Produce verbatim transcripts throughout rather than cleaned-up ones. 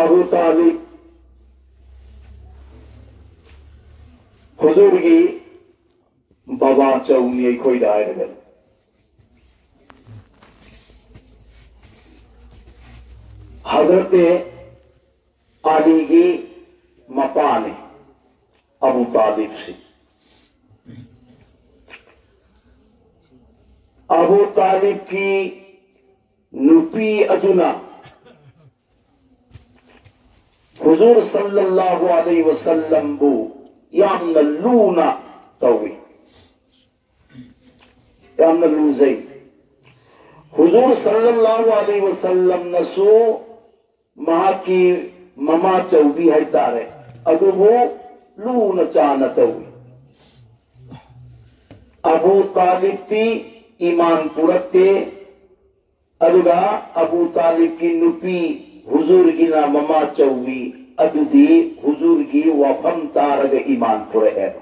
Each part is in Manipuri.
ꯑꯕꯨ ꯇꯥꯂꯤꯕ ꯍꯨꯖꯨꯔꯒꯤ ꯕꯕꯥ ꯆꯧꯅꯤ ꯑꯩꯈꯣꯏꯗ ꯍꯥꯏꯔꯒ꯫ ꯍꯖꯔꯠ ꯑꯂꯤꯒꯤ ꯃꯄꯥꯅꯤ ꯑꯕꯨ ꯇꯥꯂꯤꯕꯁꯤ꯫ ꯑꯕꯨ ꯇꯥꯂꯤꯕꯀꯤ ꯅꯨꯄꯤ ꯑꯗꯨꯅ ꯍꯨꯖꯨꯔ ꯁꯜꯂꯜꯂꯥꯍꯨ ꯑꯂꯩꯍꯤ ꯋꯁꯜꯂꯝꯕꯨ ꯌꯥꯝꯅ ꯂꯨꯅ ꯇꯧꯏ, ꯌꯥꯝꯅ ꯂꯨꯖꯩ꯫ ꯍꯨꯖꯨꯔ ꯁꯜꯂꯜꯂꯥꯍꯨ ꯑꯂꯩꯍꯤ ꯋꯁꯜꯂꯝꯅꯁꯨ ꯃꯍꯥꯛꯀꯤ ꯃꯃꯥꯆꯧꯕꯤ ꯍꯥꯏꯇꯥꯔꯦ, ꯑꯗꯨꯕꯨ ꯂꯨꯅ ꯆꯥꯅ ꯇꯧꯏ꯫ ꯑꯕꯨ ꯇꯥꯂꯤꯕꯇꯤ ꯏꯃꯥꯟ ꯄꯨꯔꯛꯇꯦ, ꯑꯗꯨꯒ ꯑꯕꯨ ꯇꯥꯂꯤꯕꯀꯤ ꯅꯨꯄꯤ ꯍꯨꯖꯨꯔꯒꯤꯅ ꯃꯃꯥꯆꯧꯕꯤ ꯑꯗꯨꯗꯤ ꯍꯨꯖꯨꯔꯒꯤ ꯋꯥꯐꯝ ꯇꯥꯔꯒ ꯏꯃꯥꯟ ꯄꯨꯔꯛꯑꯦꯕ꯫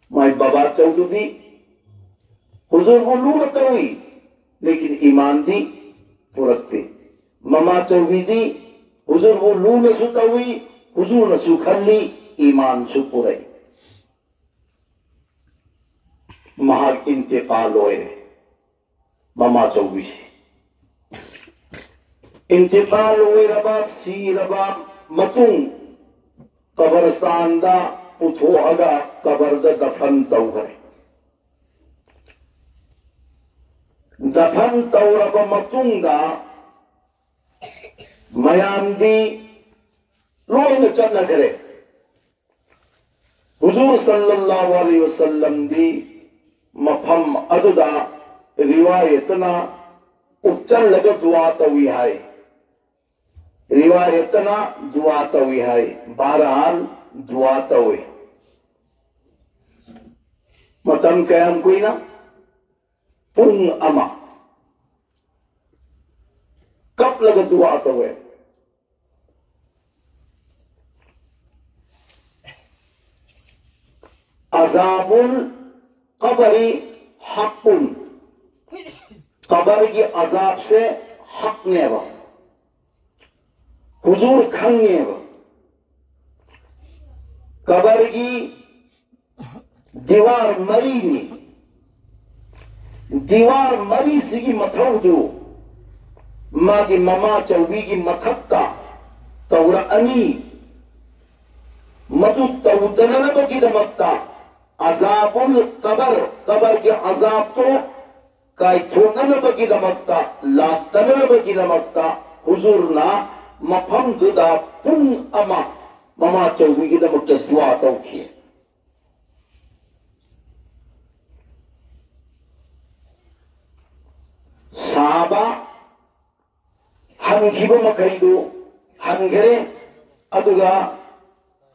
ꯃꯥꯏ ꯕꯕꯥꯆꯧꯗꯨꯗꯤ ꯍꯨꯖꯨꯔꯕꯨ ꯂꯨꯅ ꯇꯧꯏ, ꯂꯦꯀꯤꯟ ꯏꯃꯥꯟꯗꯤ ꯄꯨꯔꯛꯇꯦ꯫ ꯃꯃꯥꯆꯧꯕꯤꯗꯤ ꯍꯨꯖꯨꯔꯕꯨ ꯂꯨꯅꯁꯨ ꯇꯧꯏ, ꯍꯨꯖꯨꯔꯅꯁꯨ ꯈꯜꯂꯤ, ꯏꯃꯥꯟꯁꯨ ꯄꯨꯔꯛꯏ꯫ ꯃꯍꯥꯛ ꯏꯟꯇꯤꯀꯥꯜ ꯑꯣꯏꯔꯦ꯫ ꯃꯃꯥꯆꯧꯕꯤꯁꯤ ꯏꯟꯇꯤꯀꯥꯜ ꯑꯣꯏꯔꯕ, ꯁꯤꯔꯕ ꯃꯇꯨꯡ ꯀꯕꯔꯁꯇꯥꯟꯗ ꯄꯨꯊꯣꯛꯑꯒ ꯀꯕꯔꯗ ꯗꯐꯟ ꯇꯧꯈ꯭ꯔꯦ꯫ ꯗꯐꯟ ꯇꯧꯔꯕ ꯃꯇꯨꯡꯗ ꯃꯌꯥꯝꯗꯤ ꯂꯣꯏꯅ ꯆꯠꯅꯈ꯭ꯔꯦ꯫ ꯍꯨꯖꯨꯔ ꯁꯜꯂꯜꯂꯥꯍꯨ ꯑꯂꯩꯍꯤ ꯋꯁꯜꯂꯝꯗꯤ ꯃꯐꯝ ꯑꯗꯨꯗ ꯔꯤꯋꯥꯌꯠꯅ ꯎꯞꯆꯜꯂꯒ ꯗꯨꯋꯥ ꯇꯧꯏ ꯍꯥꯏ꯫ ꯔꯤꯋꯥꯌꯠꯅ ꯗꯨꯋꯥ ꯇꯧꯏ ꯍꯥꯏ꯫ ꯕꯍꯔꯍꯥꯜ, ꯗꯨꯋꯥ ꯇꯧꯏ꯫ ꯃꯇꯝ ꯀꯌꯥꯝ ꯀꯨꯏꯅ? ꯄꯨꯡ ꯑꯃ꯫ ꯀꯞꯂꯒ ꯗꯨꯋꯥ ꯇꯧꯋꯦ꯫ ꯑꯖꯥꯕꯨꯜ ꯀꯕꯔꯤ ꯍꯛꯀꯨꯟ꯫ ꯀꯕꯔꯒꯤ ꯑꯖꯥꯕꯁꯦ ꯍꯛꯅꯦꯕ꯫ ꯍꯨꯖꯨꯔ ꯈꯪꯉꯦꯕ, ꯀꯕꯔꯒꯤ ꯗꯤꯋꯥꯔ ꯃꯔꯤꯅꯤ꯫ ꯗꯤꯋꯥꯔ ꯃꯔꯤꯁꯤꯒꯤ ꯃꯊꯧꯗꯨ ꯃꯥꯒꯤ ꯃꯃꯥ ꯆꯧꯕꯤꯒꯤ ꯃꯊꯛꯇ ꯇꯧꯔꯛꯑꯅꯤ꯫ ꯃꯗꯨ ꯇꯧꯗꯅꯅꯕꯒꯤꯗꯃꯛꯇ ꯑꯖꯥꯕꯨꯜ ꯀꯕꯔ, ꯀꯕꯔꯒꯤ ꯑꯖꯥꯕꯇꯣ ꯀꯥꯏꯊꯣꯛꯅꯅꯕꯒꯤꯗꯃꯛꯇ, ꯂꯥꯛꯇꯅꯅꯕꯒꯤꯗꯃꯛꯇ ꯍꯨꯖꯨꯔꯅ ꯃꯐꯝꯗꯨꯗ ꯄꯨꯡ ꯑꯃ ꯃꯃꯥ ꯆꯧꯕꯤꯒꯤꯗꯃꯛꯇ ꯗꯨꯋꯥ ꯇꯧꯈꯤ꯫ ꯁꯍꯥꯕꯥ ꯍꯟꯈꯤꯕ ꯃꯈꯩꯗꯨ ꯍꯟꯈꯔꯦ꯫ ꯑꯗꯨꯒ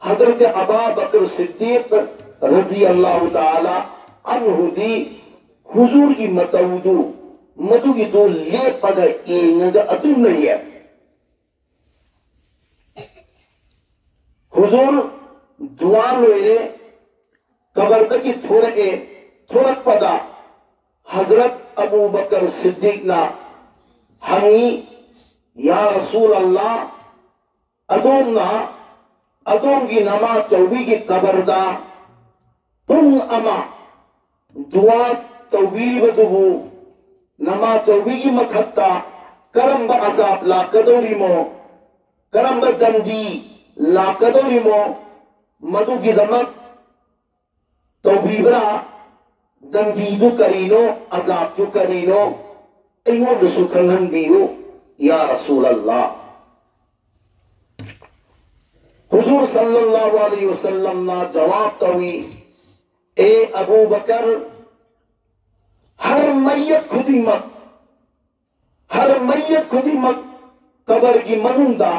ꯍꯖꯔꯠ ꯑꯕꯥ ꯕꯀꯔ ꯁꯤꯗꯤꯛ ꯔꯖꯤꯌꯜꯂꯥꯍꯨ ꯇꯥꯂꯥ ꯑꯟꯍꯨꯗꯤ ꯍꯨꯖꯨꯔꯒꯤ ꯃꯇꯧꯗꯨ, ꯃꯗꯨꯒꯤꯗꯨ ꯂꯦꯞꯄꯒ ꯌꯦꯡꯉꯒ ꯑꯗꯨꯝ ꯂꯩꯌꯦ꯫ ꯍꯨꯖꯨꯔ ꯗꯨꯋꯥ ꯂꯣꯏꯔꯦ, ꯀꯕꯔꯗꯒꯤ ꯊꯣꯔꯛꯑꯦ꯫ ꯊꯣꯔꯛꯄꯗ ꯍꯖꯔꯠ ꯑꯕꯨ ꯕꯀꯔ ꯁꯤꯗꯤꯛꯅ ꯍꯪꯉꯤ, "ꯌꯥ ꯔꯁꯨꯂꯜꯂꯥ, ꯑꯗꯣꯝꯅ ꯑꯗꯣꯝꯒꯤ ꯅꯃꯥ ꯆꯧꯕꯤꯒꯤ ꯀꯕꯔꯗ ꯄꯨꯡ ꯑꯃ ꯗꯨꯋꯥ ꯇꯧꯕꯤꯔꯤꯕꯗꯨꯕꯨ ꯅꯃꯥ ꯆꯧꯕꯤꯒꯤ ꯃꯊꯛꯇ ꯀꯔꯝꯕ ꯑꯖꯥꯕ ꯂꯥꯛꯀꯗꯧꯔꯤꯃꯣ, ꯀꯔꯝꯕ ꯗꯟꯗꯤ ꯂꯥꯛꯀꯗꯧꯔꯤꯃꯣ, ꯃꯗꯨꯒꯤꯗꯃꯛ ꯇꯧꯕꯤꯕ꯭ꯔꯥ? ꯗꯟꯗꯤꯗꯨ ꯀꯔꯤꯅꯣ? ꯑꯖꯥꯕꯇꯨ ꯀꯔꯤꯅꯣ? ꯑꯩꯉꯣꯟꯗꯁꯨ ꯈꯪꯍꯟꯕꯤꯌꯨ, ꯌꯥ ꯔꯁꯨꯂꯜꯂꯥ꯫" ꯍꯨꯖꯨꯔ ꯁꯜꯂꯜꯂꯥꯍꯨ ꯑꯂꯩꯍꯤ ꯋꯁꯜꯂꯝꯅ ꯖꯋꯥꯕ ꯇꯧꯏ, "ꯑꯦ ꯑꯕꯨ ꯕꯀꯔ, ꯍꯔ ꯃꯩꯌꯠ ꯈꯨꯗꯤꯡꯃꯛ, ꯍꯔ ꯃꯩꯌꯠ ꯈꯨꯗꯤꯡꯃꯛ ꯀꯕꯔꯒꯤ ꯃꯅꯨꯡꯗ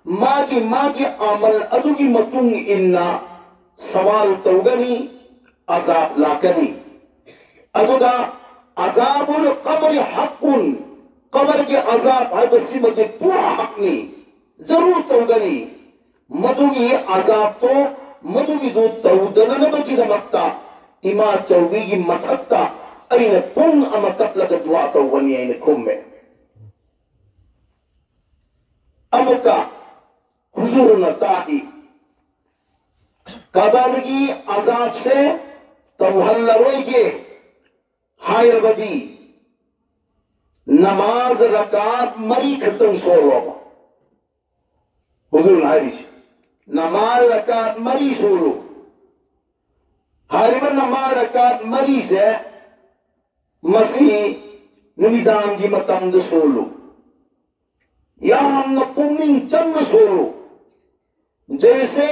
ꯃꯥꯒꯤ ꯃꯥꯒꯤ ꯑꯃꯜ ꯑꯗꯨꯒꯤ ꯃꯇꯨꯡ ꯏꯟꯅ ꯁꯋꯥꯜ ꯇꯧꯒꯅꯤ, ꯑꯖꯥꯕ ꯂꯥꯛꯀꯅꯤ꯫ ꯑꯗꯨꯒ ꯑꯖꯥꯕꯨꯜ ꯀꯕꯔꯤ ꯍꯛꯀꯨꯟ, ꯀꯕꯔꯒꯤ ꯑꯖꯥꯕ ꯍꯥꯏꯕꯁꯤꯃꯗꯤ ꯄꯨꯔꯥ ꯍꯛꯅꯤ, ꯖꯔꯨꯔ ꯇꯧꯒꯅꯤ꯫ ꯃꯗꯨꯒꯤ ꯑꯖꯥꯕꯇꯣ, ꯃꯗꯨꯒꯤꯗꯨ ꯇꯧꯗꯅꯅꯕꯒꯤꯗꯃꯛꯇ ꯏꯃꯥ ꯆꯧꯕꯤꯒꯤ ꯃꯊꯛꯇ ꯑꯩꯅ ꯄꯨꯡ ꯑꯃ ꯀꯞꯂꯒ ꯗꯨꯋꯥ ꯇꯧꯒꯅꯤ" ꯍꯥꯏꯅ ꯈꯨꯝꯃꯦ꯫ ꯑꯃꯨꯛꯀ ꯍꯨꯖꯨꯔꯅ ꯇꯥꯛꯏ, ꯀꯕꯔꯒꯤ ꯑꯖꯥꯕꯁꯦ ꯇꯧꯍꯜꯂꯔꯣꯏꯒꯦ ꯍꯥꯏꯔꯕꯗꯤ ꯅꯃꯥꯖ ꯔꯀꯥꯠ ꯃꯔꯤ ꯈꯛꯇꯪ ꯁꯣꯜꯂꯣꯕ꯫ ꯍꯨꯖꯨꯔꯅ ꯍꯥꯏꯔꯤꯁꯤ, ꯅꯃꯥꯖ ꯔꯀꯥꯠ ꯃꯔꯤ ꯁꯣꯜꯂꯨ꯫ ꯍꯥꯏꯔꯤꯕ ꯅꯃꯥꯖ ꯔꯀꯥꯠ ꯃꯔꯤꯁꯦ ꯃꯁꯤ ꯅꯨꯃꯤꯗꯥꯡꯒꯤ ꯃꯇꯝꯗ ꯁꯣꯜꯂꯨ꯫ ꯌꯥꯝꯅ ꯄꯨꯛꯅꯤꯡ ꯆꯪꯅ ꯁꯣꯜꯂꯨ꯫ ꯖꯩꯁꯦ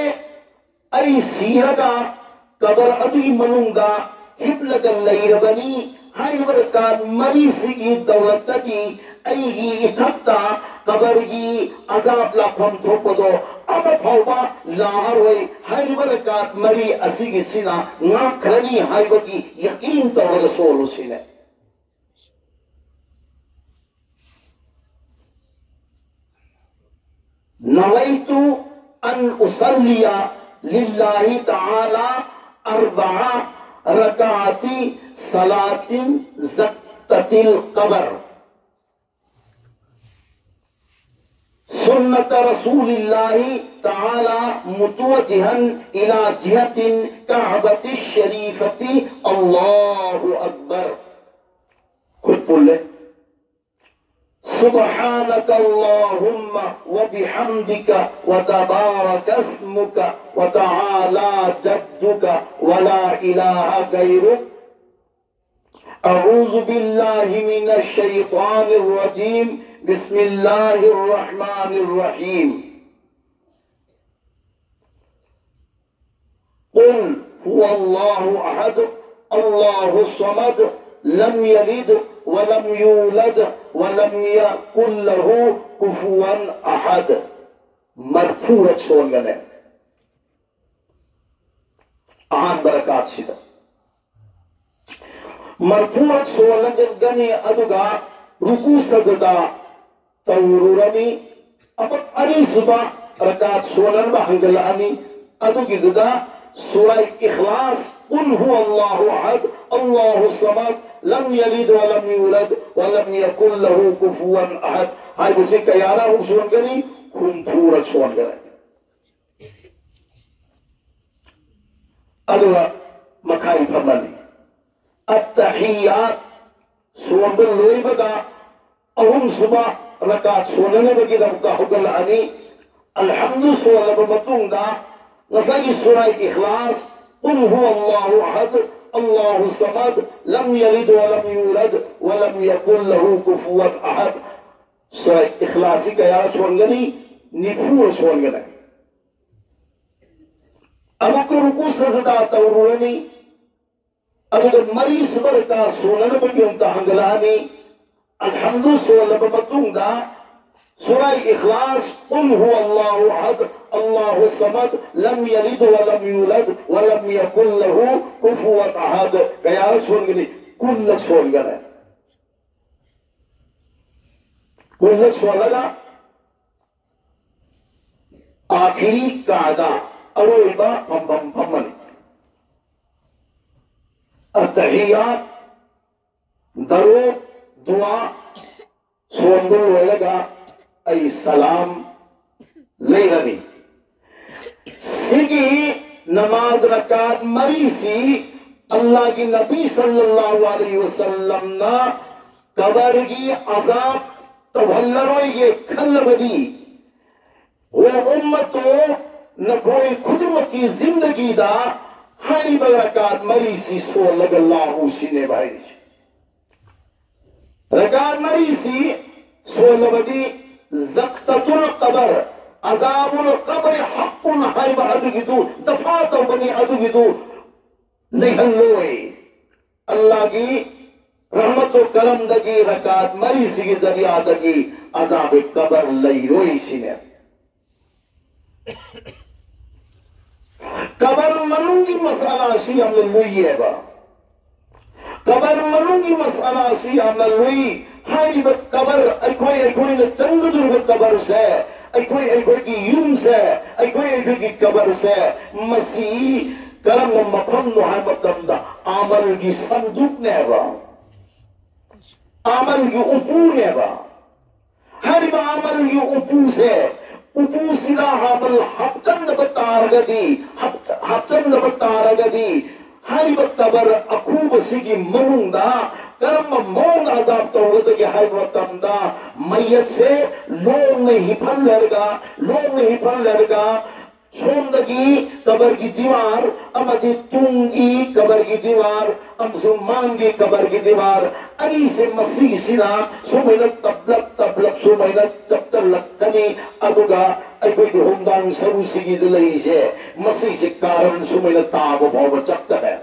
ꯑꯩ ꯁꯤꯔꯒ ꯀꯕꯔ ꯑꯗꯨꯒꯤ ꯃꯅꯨꯡꯗ ꯍꯤꯞꯂꯒ ꯂꯩꯔꯕꯅꯤ ꯍꯥꯏꯔꯤꯕ ꯔꯀꯥꯠ ꯃꯔꯤꯁꯤꯒꯤ ꯗꯧꯂꯠꯇꯒꯤ ꯑꯩꯒꯤ ꯏꯊꯛꯇ ꯀꯕꯔꯒꯤ ꯑꯖꯥꯕ ꯂꯥꯛꯐꯝ ꯊꯣꯛꯄꯗꯣ ꯑꯃ ꯐꯥꯎꯕ ꯂꯥꯛꯑꯔꯣꯏ ꯍꯥꯏꯔꯤꯕ ꯔꯀꯥꯠ ꯃꯔꯤ ꯑꯁꯤꯒꯤꯁꯤꯅ ꯉꯥꯛꯈ꯭ꯔꯅꯤ ꯍꯥꯏꯕꯒꯤ ꯌꯀꯤꯟ ꯇꯧꯔꯒ ꯁꯣꯜꯂꯨ ꯁꯤꯅꯦ꯫ نويت أن أصلي لله تعالى أربع ركعات صلاة زقت القبر، سنة رسول الله تعالى، متوجها إلى جهة الكعبة الشريفة. الله أكبر. ꯈꯨꯠ ꯄꯨꯜꯂꯦ꯫ سبحانك اللهم وبحمدك وتبارك اسمك وتعالى جدك ولا إله غيرك. أعوذ بالله من الشيطان الرجيم. بسم الله الرحمن الرحيم. قل هو الله أحد، الله الصمد، لم يلد ولم يولد ولم يكن له كفوا أحد. ꯃꯔꯐꯨꯔꯛ ꯁꯣꯟꯒꯅꯦ ꯑꯍꯥꯟꯕ ꯔꯀꯥꯠꯁꯤꯗ꯫ ꯃꯔꯐꯨꯔꯛ ꯁꯣꯜꯂꯒꯅꯤ, ꯑꯗꯨꯒ ꯔꯨꯀꯨ ꯁꯖꯗꯥ ꯇꯧꯔꯨꯔꯅꯤ꯫ ꯑꯃꯨꯛ ꯑꯅꯤꯁꯨꯕ ꯔꯀꯥꯠ ꯁꯣꯟꯅꯅꯕ ꯍꯟꯒꯠꯂꯛꯑꯅꯤ꯫ ꯑꯗꯨꯒꯤꯗꯨꯗ ꯁꯨꯔꯥ ꯏꯈ꯭ꯂꯥꯁ، قل هو الله أحد، الله الصمد، لم يلد ولم يولد ولم يكن له كفوا أحد ꯍꯥꯏꯕꯁꯤ ꯀꯌꯥꯔꯛ ꯑꯃꯨꯛ ꯁꯣꯟꯒꯅꯤ? ꯍꯨꯝꯐꯨꯔꯛ ꯁꯣꯟꯒꯅꯤ꯫ ꯑꯗꯨꯒ ꯃꯈꯥꯏ ꯐꯝꯃꯅꯤ꯫ ꯑꯠꯇꯍꯤꯌꯥꯠ ꯁꯣꯟꯕ ꯂꯣꯏꯕꯒ ꯑꯍꯨꯝꯁꯨꯕ ꯔꯀꯥꯠ ꯁꯣꯟꯅꯅꯕꯒꯤꯗꯃꯛꯇ ꯍꯧꯒꯠꯂꯛꯑꯅꯤ꯫ ꯑꯜꯍꯝꯗꯨ ꯁꯣꯜꯂꯕ ꯃꯇꯨꯡꯗ ꯉꯁꯥꯏꯒꯤ ꯁꯨꯔꯥ ꯏꯈ꯭ꯂꯥꯁ، قل هو الله أحد، الله الصمد، لم يلد ولم يولد، ولم يكن له كفوا أحد꯫ ꯁꯨꯔꯥ ꯏꯈ꯭ꯂꯥꯁꯁꯤ ꯀꯌꯥ ꯁꯣꯟꯒꯅꯤ? ꯅꯤꯐꯨ ꯁꯣꯟꯒꯅꯤ꯫ ꯑꯃꯨꯛꯀ ꯔꯨꯀꯨ ꯁꯖꯗꯥ ꯇꯧꯔꯨꯔꯅꯤ꯫ ꯑꯗꯨꯒ ꯃꯔꯤꯁꯨꯕ ꯔꯀꯥ ꯁꯣꯟꯅꯅꯕꯒꯤ ꯑꯃꯨꯛꯇ ꯍꯟꯒꯠꯂꯛꯑꯅꯤ꯫ ꯑꯜꯍꯝꯗꯨ ꯁꯣꯜꯂꯕ ꯃꯇꯨꯡꯗ ꯁꯨꯔꯥ ꯏꯈ꯭ꯂꯥꯁ، قل هو الله أحد، الله الصمد، لم يلد ولم يولد، ولم يكن له كفوا أحد ꯀꯌꯥꯔꯛ ꯁꯣꯟꯒꯅꯤ? ꯀꯨꯟꯂꯛ ꯁꯣꯟꯒꯅꯤ꯫ ꯀꯨꯟꯂꯛ ꯁꯣꯜꯂꯒ ꯑꯥꯈꯤꯔꯤ ꯀꯥꯗ ꯑꯔꯣꯏꯕ ꯐꯝꯐꯝ ꯐꯝꯃꯅꯤ꯫ ꯑꯠꯇꯍꯤꯌꯥꯠ ꯗꯔꯨꯗ ꯗꯨꯋꯥ ꯁꯣꯟꯕ ꯂꯣꯏꯔꯒ ꯑꯩ ꯁꯂꯥꯝ ꯂꯩꯔꯅꯤ꯫ ꯁꯤꯒꯤ ꯅꯃꯥꯖ ꯔꯀꯥꯠ ꯃꯔꯤꯁꯤ ꯑꯜꯂꯥꯍꯒꯤ ꯅꯕꯤ ꯁꯜꯂꯜꯂꯥꯍꯨ ꯑꯂꯩꯍꯤ ꯋꯁꯜꯂꯝꯅ ꯀꯕꯔꯒꯤ ꯑꯖꯥꯕ ꯇꯧꯍꯜꯂꯔꯣꯏꯒꯦ ꯈꯜꯂꯕꯗꯤ, ꯍꯣ ꯎꯝꯃꯇꯣ, ꯅꯈꯣꯏ ꯈꯨꯗꯤꯡꯃꯛꯀꯤ ꯖꯤꯟꯗꯒꯤꯗ ꯍꯥꯏꯔꯤꯕ ꯔꯀꯥꯠ ꯃꯔꯤꯁꯤ ꯁꯣꯜꯂꯒ ꯂꯥꯛꯎ ꯁꯤꯅꯦꯕ ꯍꯥꯏꯔꯤꯁꯦ꯫ ꯔꯀꯥꯠ ꯃꯔꯤꯁꯤ ꯁꯣꯜꯂꯕꯗꯤ ꯖꯛꯇꯇꯨꯜ ꯀꯕꯔ, ꯑꯖꯥꯕꯨꯜ ꯀꯕꯔ ꯍꯛꯀꯨꯟ ꯍꯥꯏꯕ ꯑꯗꯨꯒꯤꯗꯨ ꯗꯐꯥ ꯇꯧꯒꯅꯤ, ꯑꯗꯨꯒꯤꯗꯨ ꯂꯩꯍꯜꯂꯣꯏ꯫ ꯑꯜꯂꯥꯍꯒꯤ ꯔꯍꯃꯇꯣ ꯀꯔꯝꯗꯒꯤ ꯔꯀꯥꯠ ꯃꯔꯤꯁꯤꯒꯤ ꯖꯔꯤꯌꯥꯗꯒꯤ ꯑꯖꯥꯕꯦ ꯀꯕꯔ ꯂꯩꯔꯣꯏ ꯁꯤꯅꯦ꯫ ꯀꯕꯔ ꯃꯅꯨꯡꯒꯤ ꯃꯁꯥꯂꯥꯁꯤ ꯌꯥꯝꯅ ꯂꯨꯏꯌꯦꯕ꯫ ꯀꯕꯔ ꯃꯅꯨꯡꯒꯤ ꯃꯁꯥꯂꯥꯁꯤ ꯌꯥꯝꯅ ꯂꯨꯏ꯫ ꯍꯥꯏꯔꯤꯕ ꯀꯕꯔ, ꯑꯩꯈꯣꯏ ꯑꯩꯈꯣꯏꯅ ꯆꯪꯒꯗꯧꯔꯤꯕ ꯀꯕꯔꯁꯦ, ꯑꯩꯈꯣꯏ ꯑꯩꯈꯣꯏꯒꯤ ꯌꯨꯝꯁꯦ, ꯑꯩꯈꯣꯏ ꯑꯩꯈꯣꯏꯒꯤ ꯀꯕꯔꯁꯦ, ꯃꯁꯤ ꯀꯔꯝꯕ ꯃꯐꯝꯅꯣ ꯍꯥꯏꯕ ꯃꯇꯝꯗ ꯑꯃꯜꯒꯤ ꯁꯟꯗꯨꯛꯅꯦꯕ, ꯑꯃꯜꯒꯤ ꯎꯄꯨꯅꯦꯕ꯫ ꯍꯥꯏꯔꯤꯕ ꯑꯃꯜꯒꯤ ꯎꯄꯨꯁꯦ ꯎꯄꯨꯁꯤꯗ ꯑꯃꯜ ꯍꯥꯞꯆꯟꯗꯕ ꯇꯥꯔꯒꯗꯤ, ꯍꯥꯞ-, ꯍꯥꯞꯆꯟꯗꯕ ꯇꯥꯔꯒꯗꯤ, ꯍꯥꯏꯔꯤꯕ ꯀꯕꯔ ꯑꯈꯨꯕꯁꯤꯒꯤ ꯃꯅꯨꯡꯗ ꯀꯔꯝꯕ ꯃꯑꯣꯡꯗ ꯑꯖꯥꯕ ꯇꯧꯒꯗꯒꯦ ꯍꯥꯏꯕ ꯃꯇꯝꯗ, ꯃꯌꯦꯛꯁꯦ ꯂꯣꯡꯅ ꯍꯤꯐꯜꯂꯔꯒ, ꯂꯣꯡꯅ ꯍꯤꯐꯜꯂꯔꯒ, ꯁꯣꯝꯗꯒꯤ ꯀꯕꯔꯒꯤ ꯗꯤꯋꯥꯔ ꯑꯃꯗꯤ ꯇꯨꯡꯒꯤ ꯀꯕꯔꯒꯤ ꯗꯤꯋꯥꯔ ꯑꯃꯁꯨꯡ ꯃꯥꯡꯒꯤ ꯀꯕꯔꯒꯤ ꯗꯤꯋꯥꯔ ꯑꯅꯤꯁꯦ ꯃꯁꯤꯒꯤꯁꯤꯅ ꯁꯨꯃꯥꯏꯅ ꯇꯞꯂꯞ ꯇꯞꯂꯞ ꯁꯨꯃꯥꯏꯅ ꯆꯞꯆꯜꯂꯛꯀꯅꯤ꯫ ꯑꯗꯨꯒ ꯑꯩꯈꯣꯏꯒꯤ ꯍꯣꯡꯗꯥꯡ ꯁꯔꯨꯁꯤꯒꯤꯗ ꯂꯩꯔꯤꯁꯦ, ꯃꯁꯤꯁꯦ ꯀꯥꯔꯟ ꯁꯨꯃꯥꯏꯅ ꯇꯥꯕ ꯐꯥꯎꯕ ꯆꯞꯇꯔꯦ꯫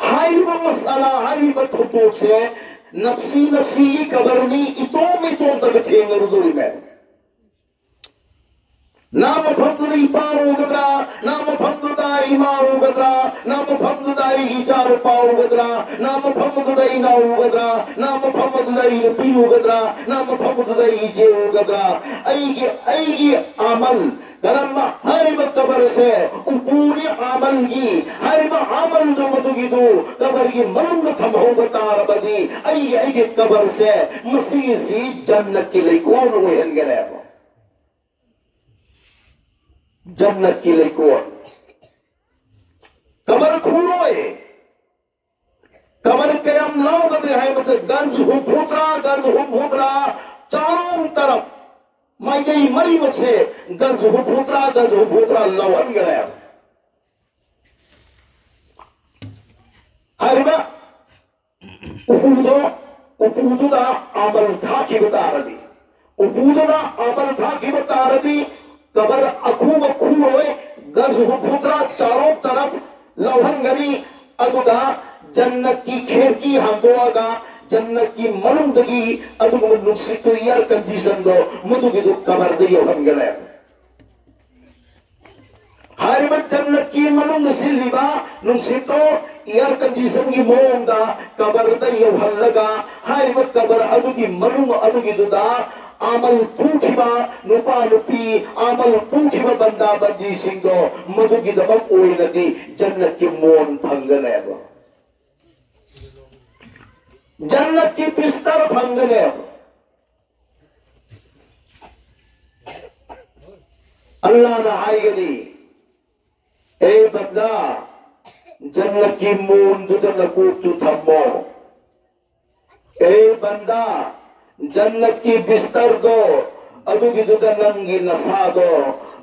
ꯍꯥꯏꯔꯤꯕ ꯃꯁꯥꯂꯥ, ꯍꯥꯏꯔꯤꯕ ꯊꯧꯗꯣꯛꯁꯦ ꯅꯞꯁꯤ ꯅꯞꯁꯤꯒꯤ ꯀꯕꯔꯅꯤ, ꯏꯇꯣꯝ ꯏꯇꯣꯝꯇꯒ ꯊꯦꯡꯅꯔꯨꯗꯣꯔꯤꯃꯦ꯫ ꯅꯥ ꯃꯐꯝꯗꯨꯗ ꯏꯄꯥ ꯎꯒꯗ꯭ꯔꯥ? ꯅꯥ ꯃꯐꯝꯗꯨꯗ ꯏꯃꯥ ꯎꯒꯗ꯭ꯔꯥ? ꯅꯥ ꯃꯐꯝꯗꯨꯗ ꯑꯩꯒꯤ ꯏꯆꯥ ꯅꯨꯄꯥ ꯎꯒꯗ꯭ꯔꯥ? ꯅꯥ ꯃꯐꯝꯗꯨꯗ ꯑꯩ ꯏꯅꯥꯎ ꯎꯒꯗ꯭ꯔꯥ? ꯅꯥ ꯃꯐꯝꯗꯨꯗ ꯑꯩ ꯅꯨꯄꯤ ꯎꯒꯗ꯭ꯔꯥ? ꯅꯥ ꯃꯐꯝꯗꯨꯗ ꯑꯩ ꯏꯆꯦ ꯎꯒꯗ꯭ꯔꯥ? ꯑꯩꯒꯤ, ꯑꯩꯒꯤ ꯑꯃꯜ ꯀꯔꯝꯕ? ꯍꯥꯏꯔꯤꯕ ꯀꯕꯔꯁꯦ ꯎꯄꯨꯅꯤ ꯑꯃꯜꯒꯤ꯫ ꯍꯥꯏꯔꯤꯕ ꯑꯃꯜꯗꯨ ꯃꯗꯨꯒꯤꯗꯨ ꯀꯕꯔꯒꯤ ꯃꯅꯨꯡꯗ ꯊꯝꯍꯧꯕ ꯇꯥꯔꯕꯗꯤ, ꯑꯩꯒꯤ, ꯑꯩꯒꯤ ꯀꯕꯔꯁꯦ ꯃꯁꯤꯒꯤꯁꯤ ꯖꯟꯅꯠꯀꯤ ꯂꯩꯀꯣꯜ ꯑꯣꯏꯍꯟꯒꯅꯦꯕ꯫ ꯖꯟꯅꯠꯀꯤ ꯂꯩꯀꯣꯜ꯫ ꯀꯕꯔ ꯈꯨꯔꯣꯏ꯫ ꯀꯕꯔ ꯀꯌꯥꯝ ꯂꯥꯎꯒꯗ꯭ꯔꯦ ꯍꯥꯏꯕꯁꯦ ꯒꯖ ꯍꯨꯝꯐꯨꯇꯔꯥ, ꯒꯖ ꯍꯨꯝꯐꯨꯇꯔꯥ ꯆꯥꯔꯣꯡ ꯇꯔꯞ ꯃꯥꯏꯀꯩ ꯃꯔꯤꯃꯛꯁꯦ ꯒꯖ ꯍꯨꯝꯐꯨꯇꯔꯥ, ꯒꯖ ꯍꯨꯝꯐꯨꯇꯔꯥ ꯂꯥꯎꯍꯟꯒꯅꯦꯕ꯫ ꯍꯥꯏꯔꯤꯕ ꯎꯄꯨꯗꯣ, ꯎꯄꯨꯗꯨꯗ ꯑꯃꯜ ꯊꯥꯈꯤꯕ ꯇꯥꯔꯗꯤ, ꯎꯄꯨꯗꯨꯗ ꯑꯃꯜ ꯊꯥꯈꯤꯕ ꯇꯥꯔꯗꯤ, ꯀꯕꯔ ꯑꯈꯨꯕ ꯈꯨꯔꯣꯏ, ꯒꯖ ꯍꯨꯝꯐꯨꯇꯔꯥ ꯆꯥꯔꯣꯛ ꯇꯔꯞ ꯂꯧꯍꯟꯒꯅꯤ꯫ ꯑꯗꯨꯒ ꯖꯟꯅꯠꯀꯤ ꯈꯦꯔꯀꯤ ꯍꯥꯡꯗꯣꯛꯑꯒ ꯖꯟꯅꯠꯀꯤ ꯃꯅꯨꯡꯗꯒꯤ ꯑꯗꯨꯒꯨꯝꯕ ꯅꯨꯡꯁꯤꯠꯇꯨ, ꯏꯌꯥꯔ ꯀꯟꯗꯤꯁꯟꯗꯣ, ꯃꯗꯨꯒꯤꯗꯨ ꯀꯕꯔꯗ ꯌꯧꯍꯟꯒꯅꯦꯕ꯫ ꯍꯥꯏꯔꯤꯕ ꯖꯟꯅꯠꯀꯤ ꯃꯅꯨꯡꯗ ꯁꯤꯜꯂꯤꯕ ꯅꯨꯡꯁꯤꯠꯇꯣ ꯏꯌꯥꯔ ꯀꯟꯗꯤꯁꯟꯒꯤ ꯃꯑꯣꯡꯗ ꯀꯕꯔꯗ ꯌꯧꯍꯜꯂꯒ, ꯍꯥꯏꯔꯤꯕ ꯀꯕꯔ ꯑꯗꯨꯒꯤ ꯃꯅꯨꯡ ꯑꯗꯨꯒꯤꯗꯨꯗ ꯑꯃꯜ ꯄꯨꯈꯤꯕ ꯅꯨꯄꯥ ꯅꯨꯄꯤ, ꯑꯃꯜ ꯄꯨꯈꯤꯕ ꯕꯟꯗꯥ ꯕꯟꯗꯤꯁꯤꯡꯗꯣ ꯃꯗꯨꯒꯤꯗꯃꯛ ꯑꯣꯏꯅꯗꯤ ꯖꯟꯅꯠꯀꯤ ꯃꯣꯟ ꯐꯪꯒꯅꯦꯕ, ꯖꯟꯅꯠꯀꯤ ꯕꯤꯁꯇꯔ ꯐꯪꯒꯅꯦꯕ꯫ ꯑꯜꯂꯥꯅ ꯍꯥꯏꯒꯅꯤ, "ꯑꯦ ꯕꯟꯗꯥ, ꯖꯟꯅꯠꯀꯤ ꯃꯣꯟꯗꯨꯗ ꯅꯀꯣꯛꯇꯨ ꯊꯝꯃꯣ꯫ ꯑꯦ ꯕꯟꯗꯥ, ꯖꯟꯅꯠꯀꯤ ꯕꯤꯁꯇꯔꯗꯣ, ꯑꯗꯨꯒꯤꯗꯨꯗ ꯅꯪꯒꯤ ꯅꯁꯥꯗꯣ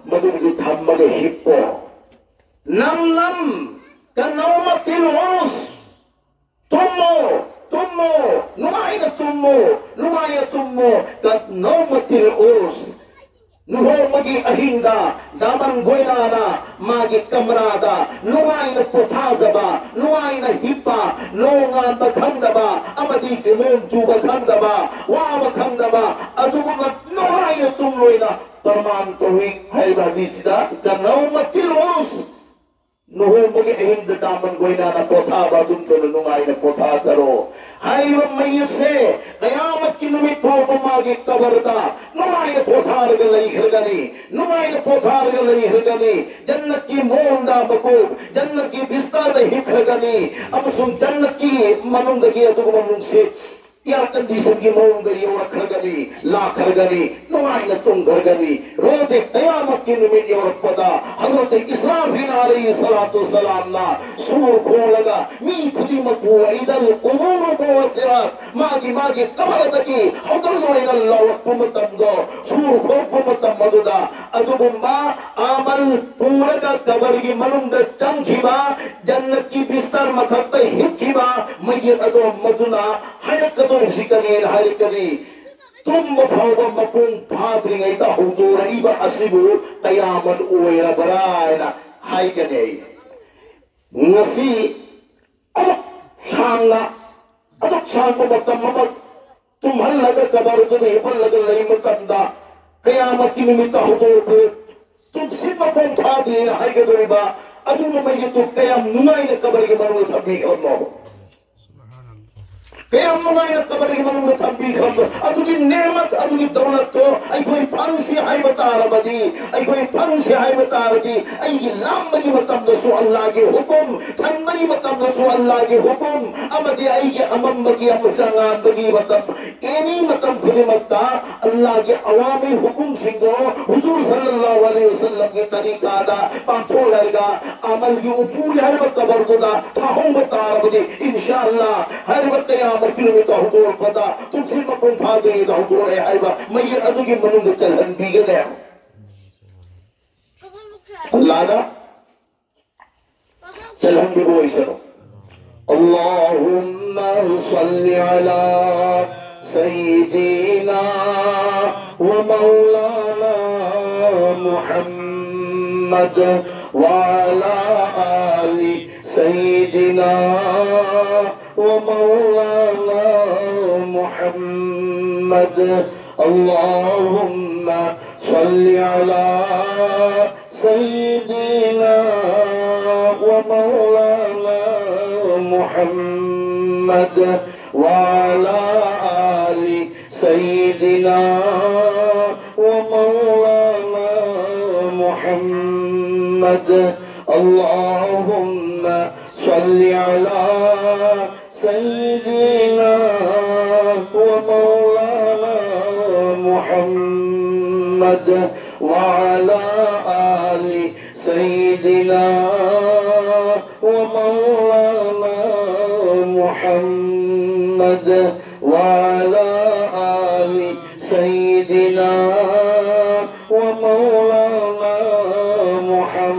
ꯃꯗꯨꯒꯤꯗꯨ ꯊꯝꯃꯒ ꯍꯤꯞꯄꯣ꯫ ꯅꯝ ꯅꯝ ꯀꯅꯧꯃꯇꯤꯜ ꯎꯔꯨꯁ꯫ ꯇꯨꯝꯃꯣ, ꯇꯨꯝꯃꯣ, ꯅꯨꯡꯉꯥꯏꯅ ꯇꯨꯝꯃꯣ, ꯅꯨꯡꯉꯥꯏꯅ ꯇꯨꯝꯃꯣ, ꯀꯅꯧꯃꯇꯤꯜ ꯎꯔꯨꯁ꯫ ꯂꯨꯍꯣꯡꯕꯒꯤ ꯑꯍꯤꯡꯗ ꯗꯥꯃꯟ ꯒꯣꯏꯅꯥꯅ ꯃꯥꯒꯤ ꯀꯃꯔꯥꯗ ꯅꯨꯡꯉꯥꯏꯅ ꯄꯣꯊꯥꯖꯕ, ꯅꯨꯡꯉꯥꯏꯅ ꯍꯤꯞꯄ, ꯅꯣꯡ ꯉꯥꯟꯕ ꯈꯪꯗꯕ ꯑꯃꯗꯤ ꯅꯣꯡ ꯆꯨꯕ ꯈꯪꯗꯕ, ꯋꯥꯕ ꯈꯪꯗꯕ, ꯑꯗꯨꯒꯨꯝꯕ ꯅꯨꯡꯉꯥꯏꯅ ꯇꯨꯝꯂꯣꯏꯅ ꯄ꯭ꯔꯃꯥꯟ ꯇꯧꯏ ꯍꯥꯏꯔꯤꯕ ꯍꯗꯤꯁꯁꯤꯗ꯫ ꯀꯅꯧꯃꯇꯤꯜ ꯎꯔꯨꯁ꯫ ꯂꯨꯍꯣꯡꯕꯒꯤ ꯑꯍꯤꯡꯗ ꯗꯥꯃꯟ ꯒꯣꯏꯅꯥꯅ ꯄꯣꯊꯥꯕ ꯑꯗꯨꯝꯇꯅ ꯅꯨꯡꯉꯥꯏꯅ ꯄꯣꯊꯥꯖꯔꯣ꯫ ꯍꯥꯏꯔꯤꯕ ꯃꯌꯦꯛꯁꯦ ꯀꯌꯥꯃꯠꯀꯤ ꯅꯨꯃꯤꯠ ꯐꯥꯎꯕ ꯃꯥꯒꯤ ꯀꯕꯔꯗ ꯅꯨꯡꯉꯥꯏꯅ ꯄꯣꯊꯥꯔꯒ ꯂꯩꯈ꯭ꯔꯒꯅꯤ, ꯅꯨꯡꯉꯥꯏꯅ ꯄꯣꯊꯥꯔꯒ ꯂꯩꯈ꯭ꯔꯒꯅꯤ, ꯖꯟꯅꯠꯀꯤ ꯃꯣꯟꯗ ꯃꯀꯣꯛ, ꯖꯟꯅꯠꯀꯤ ꯕꯤꯁꯇꯥꯗ ꯍꯤꯞꯈ꯭ꯔꯒꯅꯤ, ꯑꯃꯁꯨꯡ ꯖꯟꯅꯠꯀꯤ ꯃꯅꯨꯡꯗꯒꯤ ꯑꯗꯨꯒꯨꯝꯕ ꯅꯨꯡꯁꯤꯠ, ꯏꯌꯥꯔ ꯀꯟꯗꯤꯁꯟꯒꯤ ꯃꯑꯣꯡꯗ ꯌꯧꯔꯛꯈ꯭ꯔꯒꯅꯤ, ꯂꯥꯛꯈ꯭ꯔꯒꯅꯤ, ꯅꯨꯡꯉꯥꯏꯅ ꯇꯨꯝꯈ꯭ꯔꯒꯅꯤ꯫ ꯔꯣꯖꯦ ꯀꯌꯥꯃꯠꯀꯤ ꯅꯨꯃꯤꯠ ꯌꯧꯔꯛꯄꯗ ꯍꯖꯔꯠ ꯏꯁꯔꯥꯐꯤꯜ ꯑꯂꯩꯍꯤ ꯁꯂꯥꯇꯨ ꯁꯂꯥꯝꯅ ꯁꯨꯔ ꯈꯣꯡꯂꯒ ꯃꯤ ꯈꯨꯗꯤꯡꯃꯛꯄꯨ ꯏꯗꯜ ꯀꯨꯕꯨꯔꯨ ꯕꯣꯁꯤꯔꯥꯠ, ꯃꯥꯒꯤ ꯃꯥꯒꯤ ꯀꯕꯔꯗꯒꯤ ꯍꯧꯒꯠꯂꯣꯏꯅ ꯂꯥꯎꯔꯛꯄ ꯃꯇꯝꯗꯣ, ꯁꯨꯔ ꯈꯣꯡꯂꯛꯄ ꯃꯇꯝ ꯑꯗꯨꯗ ꯑꯗꯨꯒꯨꯝꯕ ꯑꯃꯜ ꯄꯨꯔꯒ ꯀꯕꯔꯒꯤ ꯃꯅꯨꯡꯗ ꯆꯪꯈꯤꯕ, ꯖꯟꯅꯠꯀꯤ ꯕꯤꯁꯇꯔ ꯃꯊꯛꯇ ꯍꯤꯞꯈꯤꯕ ꯃꯌꯦꯛ ꯑꯗꯣ ꯃꯗꯨꯅ ꯍꯥꯏꯔꯛꯀꯗꯧꯔꯤꯕꯁꯤ ꯀꯔꯤꯅ ꯍꯥꯏꯔꯛꯀꯅꯤ? ꯇꯨꯝꯕ ꯐꯥꯎꯕ ꯃꯄꯨꯡ ꯐꯥꯗ꯭ꯔꯤꯉꯩꯗ ꯍꯧꯗꯣꯔꯛꯏꯕ ꯑꯁꯤꯕꯨ ꯀꯌꯥꯃꯠ ꯑꯣꯏꯔꯕ꯭ꯔꯥ ꯍꯥꯏꯅ ꯍꯥꯏꯒꯅꯤ꯫ ꯑꯩ ꯉꯁꯤ ꯑꯗꯨꯛ ꯁꯥꯡꯅ, ꯑꯗꯨꯛ ꯁꯥꯡꯕ ꯃꯇꯝ ꯑꯃ ꯇꯨꯝꯍꯜꯂꯒ ꯀꯕꯔꯗꯨꯗ ꯍꯤꯞꯍꯜꯂꯒ ꯂꯩ ꯃꯇꯝꯗ ꯀꯌꯥꯃꯠꯀꯤ ꯅꯨꯃꯤꯠꯇ ꯍꯧꯗꯣꯔꯛꯄ ꯇꯨꯝꯁꯤꯠ ꯃꯄꯨꯡ ꯐꯥꯗꯦꯅ ꯍꯥꯏꯒꯗꯧꯔꯤꯕ ꯑꯗꯨꯒꯨꯝꯕ ꯃꯌꯦꯛꯇꯨ ꯀꯌꯥꯝ ꯅꯨꯡꯉꯥꯏꯅ ꯀꯕꯔꯒꯤ ꯃꯅꯨꯡꯗ ꯊꯝꯕꯤꯈ꯭ꯔꯕꯅꯣ? ꯀꯌꯥꯝ ꯅꯨꯡꯉꯥꯏꯅ ꯀꯕꯔꯒꯤ ꯃꯅꯨꯡꯗ ꯊꯝꯕꯤꯈ꯭ꯔꯕꯅꯣ? ꯑꯗꯨꯒꯤ ꯅꯦꯃꯠ, ꯑꯗꯨꯒꯤ ꯗꯧꯂꯠꯇꯣ ꯑꯩꯈꯣꯏ ꯐꯪꯁꯤ ꯍꯥꯏꯕ ꯇꯥꯔꯕꯗꯤ, ꯑꯩꯈꯣꯏ ꯐꯪꯁꯤ ꯍꯥꯏꯕ ꯇꯥꯔꯗꯤ, ꯑꯩꯒꯤ ꯂꯥꯝꯕꯒꯤ ꯃꯇꯝꯗꯁꯨ ꯑꯜꯂꯥꯒꯤ ꯍꯨꯀꯨꯝ, ꯊꯟꯕꯒꯤ ꯃꯇꯝꯗꯁꯨ ꯑꯜꯂꯥꯒꯤ ꯍꯨꯀꯨꯝ, ꯑꯃꯗꯤ ꯑꯩꯒꯤ ꯑꯃꯝꯕꯒꯤ ꯑꯃꯁꯨꯡ ꯑꯉꯥꯟꯕꯒꯤ ꯃꯇꯝ, ꯑꯦꯅꯤ ꯃꯇꯝ ꯈꯨꯗꯤꯡꯃꯛꯇ ꯑꯜꯂꯥꯍꯒꯤ ꯑꯋꯥꯃꯤꯔ ꯍꯨꯀꯨꯝꯁꯤꯡꯗꯣ ꯍꯨꯖꯨꯔ ꯁꯜꯂꯜꯂꯥꯍꯨ ꯑꯂꯩꯍꯤ ꯋꯥꯁꯜꯂꯝꯒꯤ ꯇꯔꯤꯀꯥꯗ ꯄꯥꯡꯊꯣꯛꯂꯔꯒ ꯑꯃꯜꯒꯤ ꯎꯄꯨꯅꯤ ꯍꯥꯏꯔꯤꯕ ꯀꯕꯔꯗꯨꯗ ꯊꯥꯍꯧꯕ ꯇꯥꯔꯕꯗꯤ, ꯏꯟꯁꯥ ꯑꯜꯂꯥꯍ, ꯍꯥꯏꯔꯤꯕ ꯀꯌꯥꯃꯨꯛ ꯀꯤꯂꯣꯃꯤꯇꯔ ꯍꯧꯗꯣꯔꯛꯄꯗ ꯇꯨꯝꯁꯤꯠ ꯃꯄꯨꯡ ꯐꯥꯗ꯭ꯔꯤꯉꯩꯗ ꯍꯧꯗꯣꯔꯛꯑꯦ ꯍꯥꯏꯕ ꯃꯌꯦꯛ ꯑꯗꯨꯒꯤ ꯃꯅꯨꯡꯗ ꯆꯜꯍꯟꯕꯤꯒꯅꯦ꯫ ꯑꯜꯂꯥꯍꯅ ꯆꯜꯍꯟꯕꯤꯕ ꯑꯣꯏꯁꯅꯨ꯫ اللهم صل على سيدنا ومولانا محمد وعلى آل سيدنا ومولانا محمد. اللهم صل على سيدنا ومولانا محمد وعلى آل سيدنا ومولانا محمد. اللهم صل على سيدنا ومولانا محمد وعلى آل سيدنا ومولانا محمد وعلى آل سيدنا ومولانا محمد.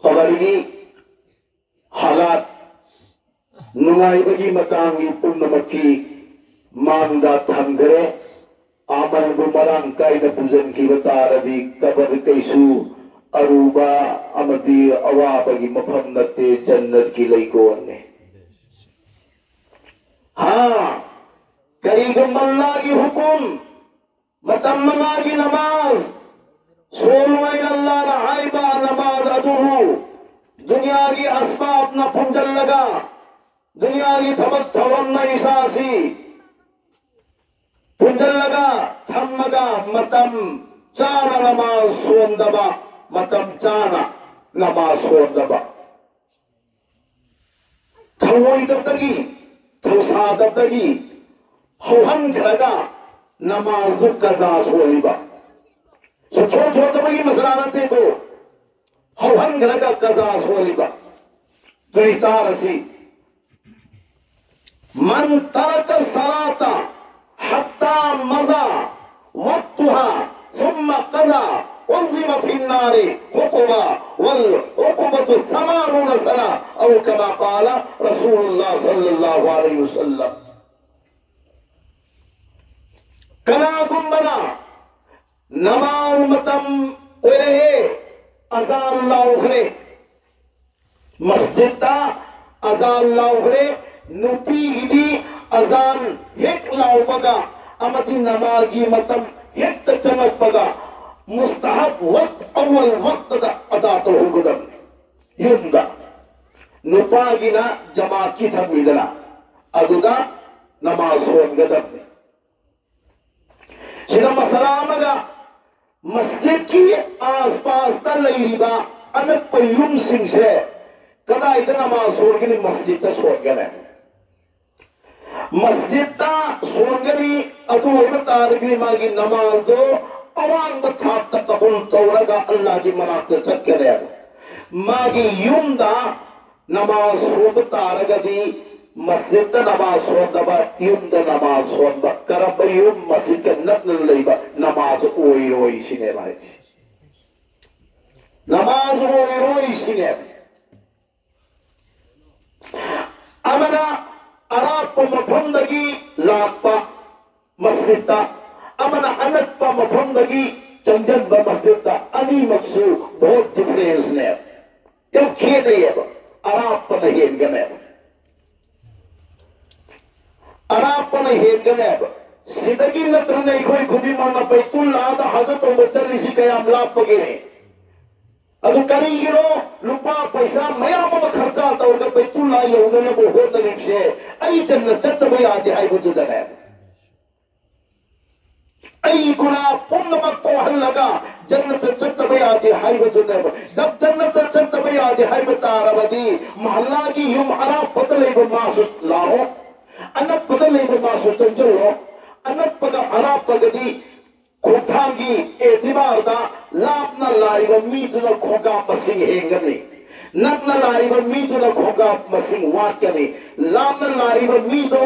ꯀꯕꯔꯒꯤ ꯍꯥꯂꯥꯠ, ꯅꯨꯡꯉꯥꯏꯕꯒꯤ ꯃꯇꯥꯡꯒꯤ ꯄꯨꯝꯅꯃꯛꯀꯤ ꯃꯥꯡꯗ ꯊꯝꯈ꯭ꯔꯦ꯫ ꯑꯃꯜꯕꯨ ꯃꯔꯥꯡ ꯀꯥꯏꯅ ꯄꯨꯖꯟꯈꯤꯕ ꯇꯥꯔꯗꯤ ꯀꯕꯔ ꯀꯩꯁꯨ ꯑꯔꯨꯕ ꯑꯃꯗꯤ ꯑꯋꯥꯕꯒꯤ ꯃꯐꯝ ꯅꯠꯇꯦ, ꯖꯟꯅꯠꯀꯤ ꯂꯩꯀꯣꯜꯅꯦ꯫ ꯍꯥ, ꯀꯔꯤꯒꯨꯝꯕ ꯑꯜꯂꯥꯍꯒꯤ ꯍꯨꯀꯨꯝ, ꯃꯇꯝ ꯃꯉꯥꯒꯤ ꯅꯃꯥꯖ, ꯁꯣꯜꯂꯣꯏꯅ ꯑꯜꯂꯥꯍꯅ ꯍꯥꯏꯕ ꯅꯃꯥꯖ ꯑꯗꯨꯕꯨ ꯗꯨꯅꯤꯌꯥꯒꯤ ꯑꯁꯕꯥꯕꯅ ꯄꯨꯟꯁꯤꯜꯂꯒ, ꯗꯨꯅꯤꯌꯥꯒꯤ ꯊꯕꯛ ꯊꯧꯔꯝꯅ ꯏꯁꯥꯁꯤ ꯄꯨꯟꯁꯤꯜꯂꯒ ꯊꯝꯃꯒ ꯃꯇꯝ ꯆꯥꯅ ꯅꯃꯥꯖ ꯁꯣꯟꯗꯕ, ꯃꯇꯝ ꯆꯥꯅ ꯅꯃꯥꯖ ꯁꯣꯟꯗꯕ, ꯊꯧꯑꯣꯏꯗꯕꯗꯒꯤ, ꯊꯧꯁꯥꯗꯕꯗꯒꯤ ꯍꯧꯍꯟꯈ꯭ꯔꯒ ꯅꯃꯥꯖꯗꯨ ꯀꯖꯥ ꯁꯣꯜꯂꯤꯕ꯫ ꯁꯨꯡꯁꯣꯟ ꯁꯣꯟꯗꯕꯒꯤ ꯃꯁꯂꯥ ꯅꯠꯇꯦꯀꯣ, ꯍꯧꯍꯟꯈ꯭ꯔꯒ ꯀꯖꯥ ꯁꯣꯜꯂꯤꯕ꯫ ꯑꯗꯨ ꯑꯣꯏꯇꯥꯔꯁꯤ, من ترك الصلاة حتى مضى وقتها ثم قضى عذب في النار حقبة والحقبة ثمانون سنة أو كما قال رسول الله صلى الله عليه وسلم. ꯀꯅꯥꯒꯨꯝꯕꯅ ꯅꯃꯥꯖ ꯃꯇꯝ ꯑꯣꯏꯔꯛꯑꯦ, ꯑꯖꯥꯟ ꯂꯥꯎꯈ꯭ꯔꯦ, ꯃꯁꯖꯤꯗꯇ ꯑꯖꯥꯟ ꯂꯥꯎꯈ꯭ꯔꯦ, ꯅꯨꯄꯤꯒꯤꯗꯤ ꯑꯖꯥꯟ ꯍꯦꯛ ꯂꯥꯎꯕꯒ ꯑꯃꯗꯤ ꯅꯃꯥꯖꯒꯤ ꯃꯇꯝ ꯍꯦꯛꯇ ꯆꯪꯉꯛꯄꯒ ꯃꯨꯁꯇꯍꯕ ꯋꯛ ꯑꯋꯜ ꯋꯛꯇꯗ ꯑꯗꯥ ꯇꯧꯍꯧꯒꯗꯕꯅꯤ꯫ ꯌꯨꯝꯗ ꯅꯨꯄꯥꯒꯤꯅ ꯖꯃꯥꯠꯀꯤ ꯊꯝꯃꯤꯗꯅ, ꯑꯗꯨꯗ ꯅꯃꯥꯖ ꯁꯣꯟꯒꯗꯕꯅꯤ꯫ ꯁꯤꯗ ꯃꯁꯂꯥ ꯑꯃꯒ, ꯃꯁꯖꯤꯗꯀꯤ ꯑꯥꯁꯄꯥꯁꯇ ꯂꯩꯔꯤꯕ ꯑꯅꯛꯄ ꯌꯨꯝꯁꯤꯡꯁꯦ ꯀꯗꯥꯏꯗ ꯅꯃꯥꯖ ꯁꯣꯟꯒꯅꯤ? ꯃꯁꯖꯤꯗꯇ ꯁꯣꯟꯒꯅꯤ꯫ ꯃꯁꯖꯤꯗꯇ ꯁꯣꯟꯒꯅꯤ꯫ ꯑꯗꯨ ꯑꯣꯏꯕ ꯇꯥꯔꯒꯗꯤ ꯃꯥꯒꯤ ꯅꯃꯥꯖꯗꯣ ꯑꯋꯥꯡꯕ ꯊꯥꯛꯇ ꯀꯕꯨꯜ ꯇꯧꯔꯒ ꯑꯜꯂꯥꯍꯒꯤ ꯃꯅꯥꯛꯇ ꯆꯠꯀꯅꯦꯕ꯫ ꯃꯥꯒꯤ ꯌꯨꯝꯗ ꯅꯃꯥꯖ ꯁꯣꯟꯕ ꯇꯥꯔꯒꯗꯤ ꯃꯁꯖꯤꯗꯇ ꯅꯃꯥꯖ ꯁꯣꯟꯗꯕ, ꯌꯨꯝꯗ ꯅꯃꯥꯖ ꯁꯣꯟꯕ꯫ ꯀꯔꯝꯕ ꯌꯨꯝ? ꯃꯁꯖꯤꯗꯀ ꯅꯛꯅ ꯂꯩꯕ꯫ ꯅꯃꯥꯖ ꯑꯣꯏꯔꯣꯏ ꯁꯤꯅꯦꯕ ꯍꯥꯏꯁꯦ꯫ ꯅꯃꯥꯖ ꯑꯣꯏꯔꯣꯏ ꯁꯤꯅꯦꯕ꯫ ꯑꯃꯅ ꯑꯔꯥꯞꯄ ꯃꯐꯝꯗꯒꯤ ꯂꯥꯛꯄ ꯃꯁꯖꯤꯗꯇ, ꯑꯃꯅ ꯑꯅꯛꯄ ꯃꯐꯝꯗꯒꯤ ꯆꯪꯁꯤꯟꯕ ꯃꯁꯖꯤꯗꯇ, ꯑꯅꯤꯃꯛꯁꯨ ꯕꯣꯠ ꯗꯤꯐꯔꯦꯟꯁꯅꯦꯕ꯫ ꯌꯥꯝ ꯈꯦꯠꯅꯩꯌꯦꯕ꯫ ꯑꯔꯥꯞꯄꯅ ꯍꯦꯟꯒꯅꯦꯕ꯫ ꯑꯔꯥꯞꯄꯅ ꯍꯦꯟꯒꯅꯦꯕ꯫ ꯁꯤꯗꯒꯤ ꯅꯠꯇ꯭ꯔꯅ ꯑꯩꯈꯣꯏ ꯈꯨꯗꯤꯡꯃꯛꯅ ꯕꯩꯇꯨꯜꯂꯥꯗ ꯍꯖ ꯇꯧꯕ ꯆꯠꯂꯤꯁꯤ ꯀꯌꯥꯝ ꯂꯥꯞꯄꯒꯦ? ꯑꯗꯨ ꯀꯔꯤꯒꯤꯅꯣ ꯂꯨꯄꯥ ꯄꯩꯁꯥ ꯃꯌꯥꯝ ꯑꯃ ꯈꯔꯆ ꯇꯧꯔꯒ ꯕꯩꯇꯨꯜꯂꯥ ꯌꯧꯅꯅꯕ ꯍꯣꯠꯅꯔꯤꯕꯁꯦ? ꯑꯩ ꯆꯟꯅ ꯆꯠꯇꯕ ꯌꯥꯗꯦ ꯍꯥꯏꯕꯗꯨꯗꯅꯦ꯫ ꯑꯩ ꯒꯨꯅꯥ ꯄꯨꯝꯅꯃꯛ ꯀꯣꯛꯍꯜꯂꯒ ꯖꯟꯅꯠꯇ ꯆꯠꯇꯕ ꯌꯥꯗꯦ ꯍꯥꯏꯕꯗꯨꯅꯦꯕ꯫ ꯖꯕ ꯖꯟꯅꯠꯇ ꯆꯠꯇꯕ ꯌꯥꯗꯦ ꯍꯥꯏꯕ ꯇꯥꯔꯕꯗꯤ, ꯃꯍꯜꯂꯥꯒꯤ ꯌꯨꯝ ꯑꯔꯥꯞꯄꯗ ꯂꯩꯕ ꯃꯥꯁꯨ ꯂꯥꯛꯑꯣ, ꯑꯅꯛꯄꯗ ꯂꯩꯕ ꯃꯥꯁꯨ ꯆꯪꯁꯤꯜꯂꯣ꯫ ꯑꯅꯛꯄꯒ ꯑꯔꯥꯞꯄꯒꯗꯤ ꯈꯣꯡꯊꯥꯡꯒꯤ ꯑꯦꯇꯤꯕꯥꯔꯗ ꯂꯥꯞꯅ ꯂꯥꯛꯏꯕ ꯃꯤꯗꯨꯅ ꯈꯣꯡꯀꯥꯞ ꯃꯁꯤꯡ ꯍꯦꯟꯒꯅꯤ, ꯅꯛꯅ ꯂꯥꯛꯏꯕ ꯃꯤꯗꯨꯅ ꯈꯣꯡꯀꯥꯞ ꯃꯁꯤꯡ ꯋꯥꯠꯀꯅꯤ꯫ ꯂꯥꯞꯅ ꯂꯥꯛꯏꯕ ꯃꯤꯗꯣ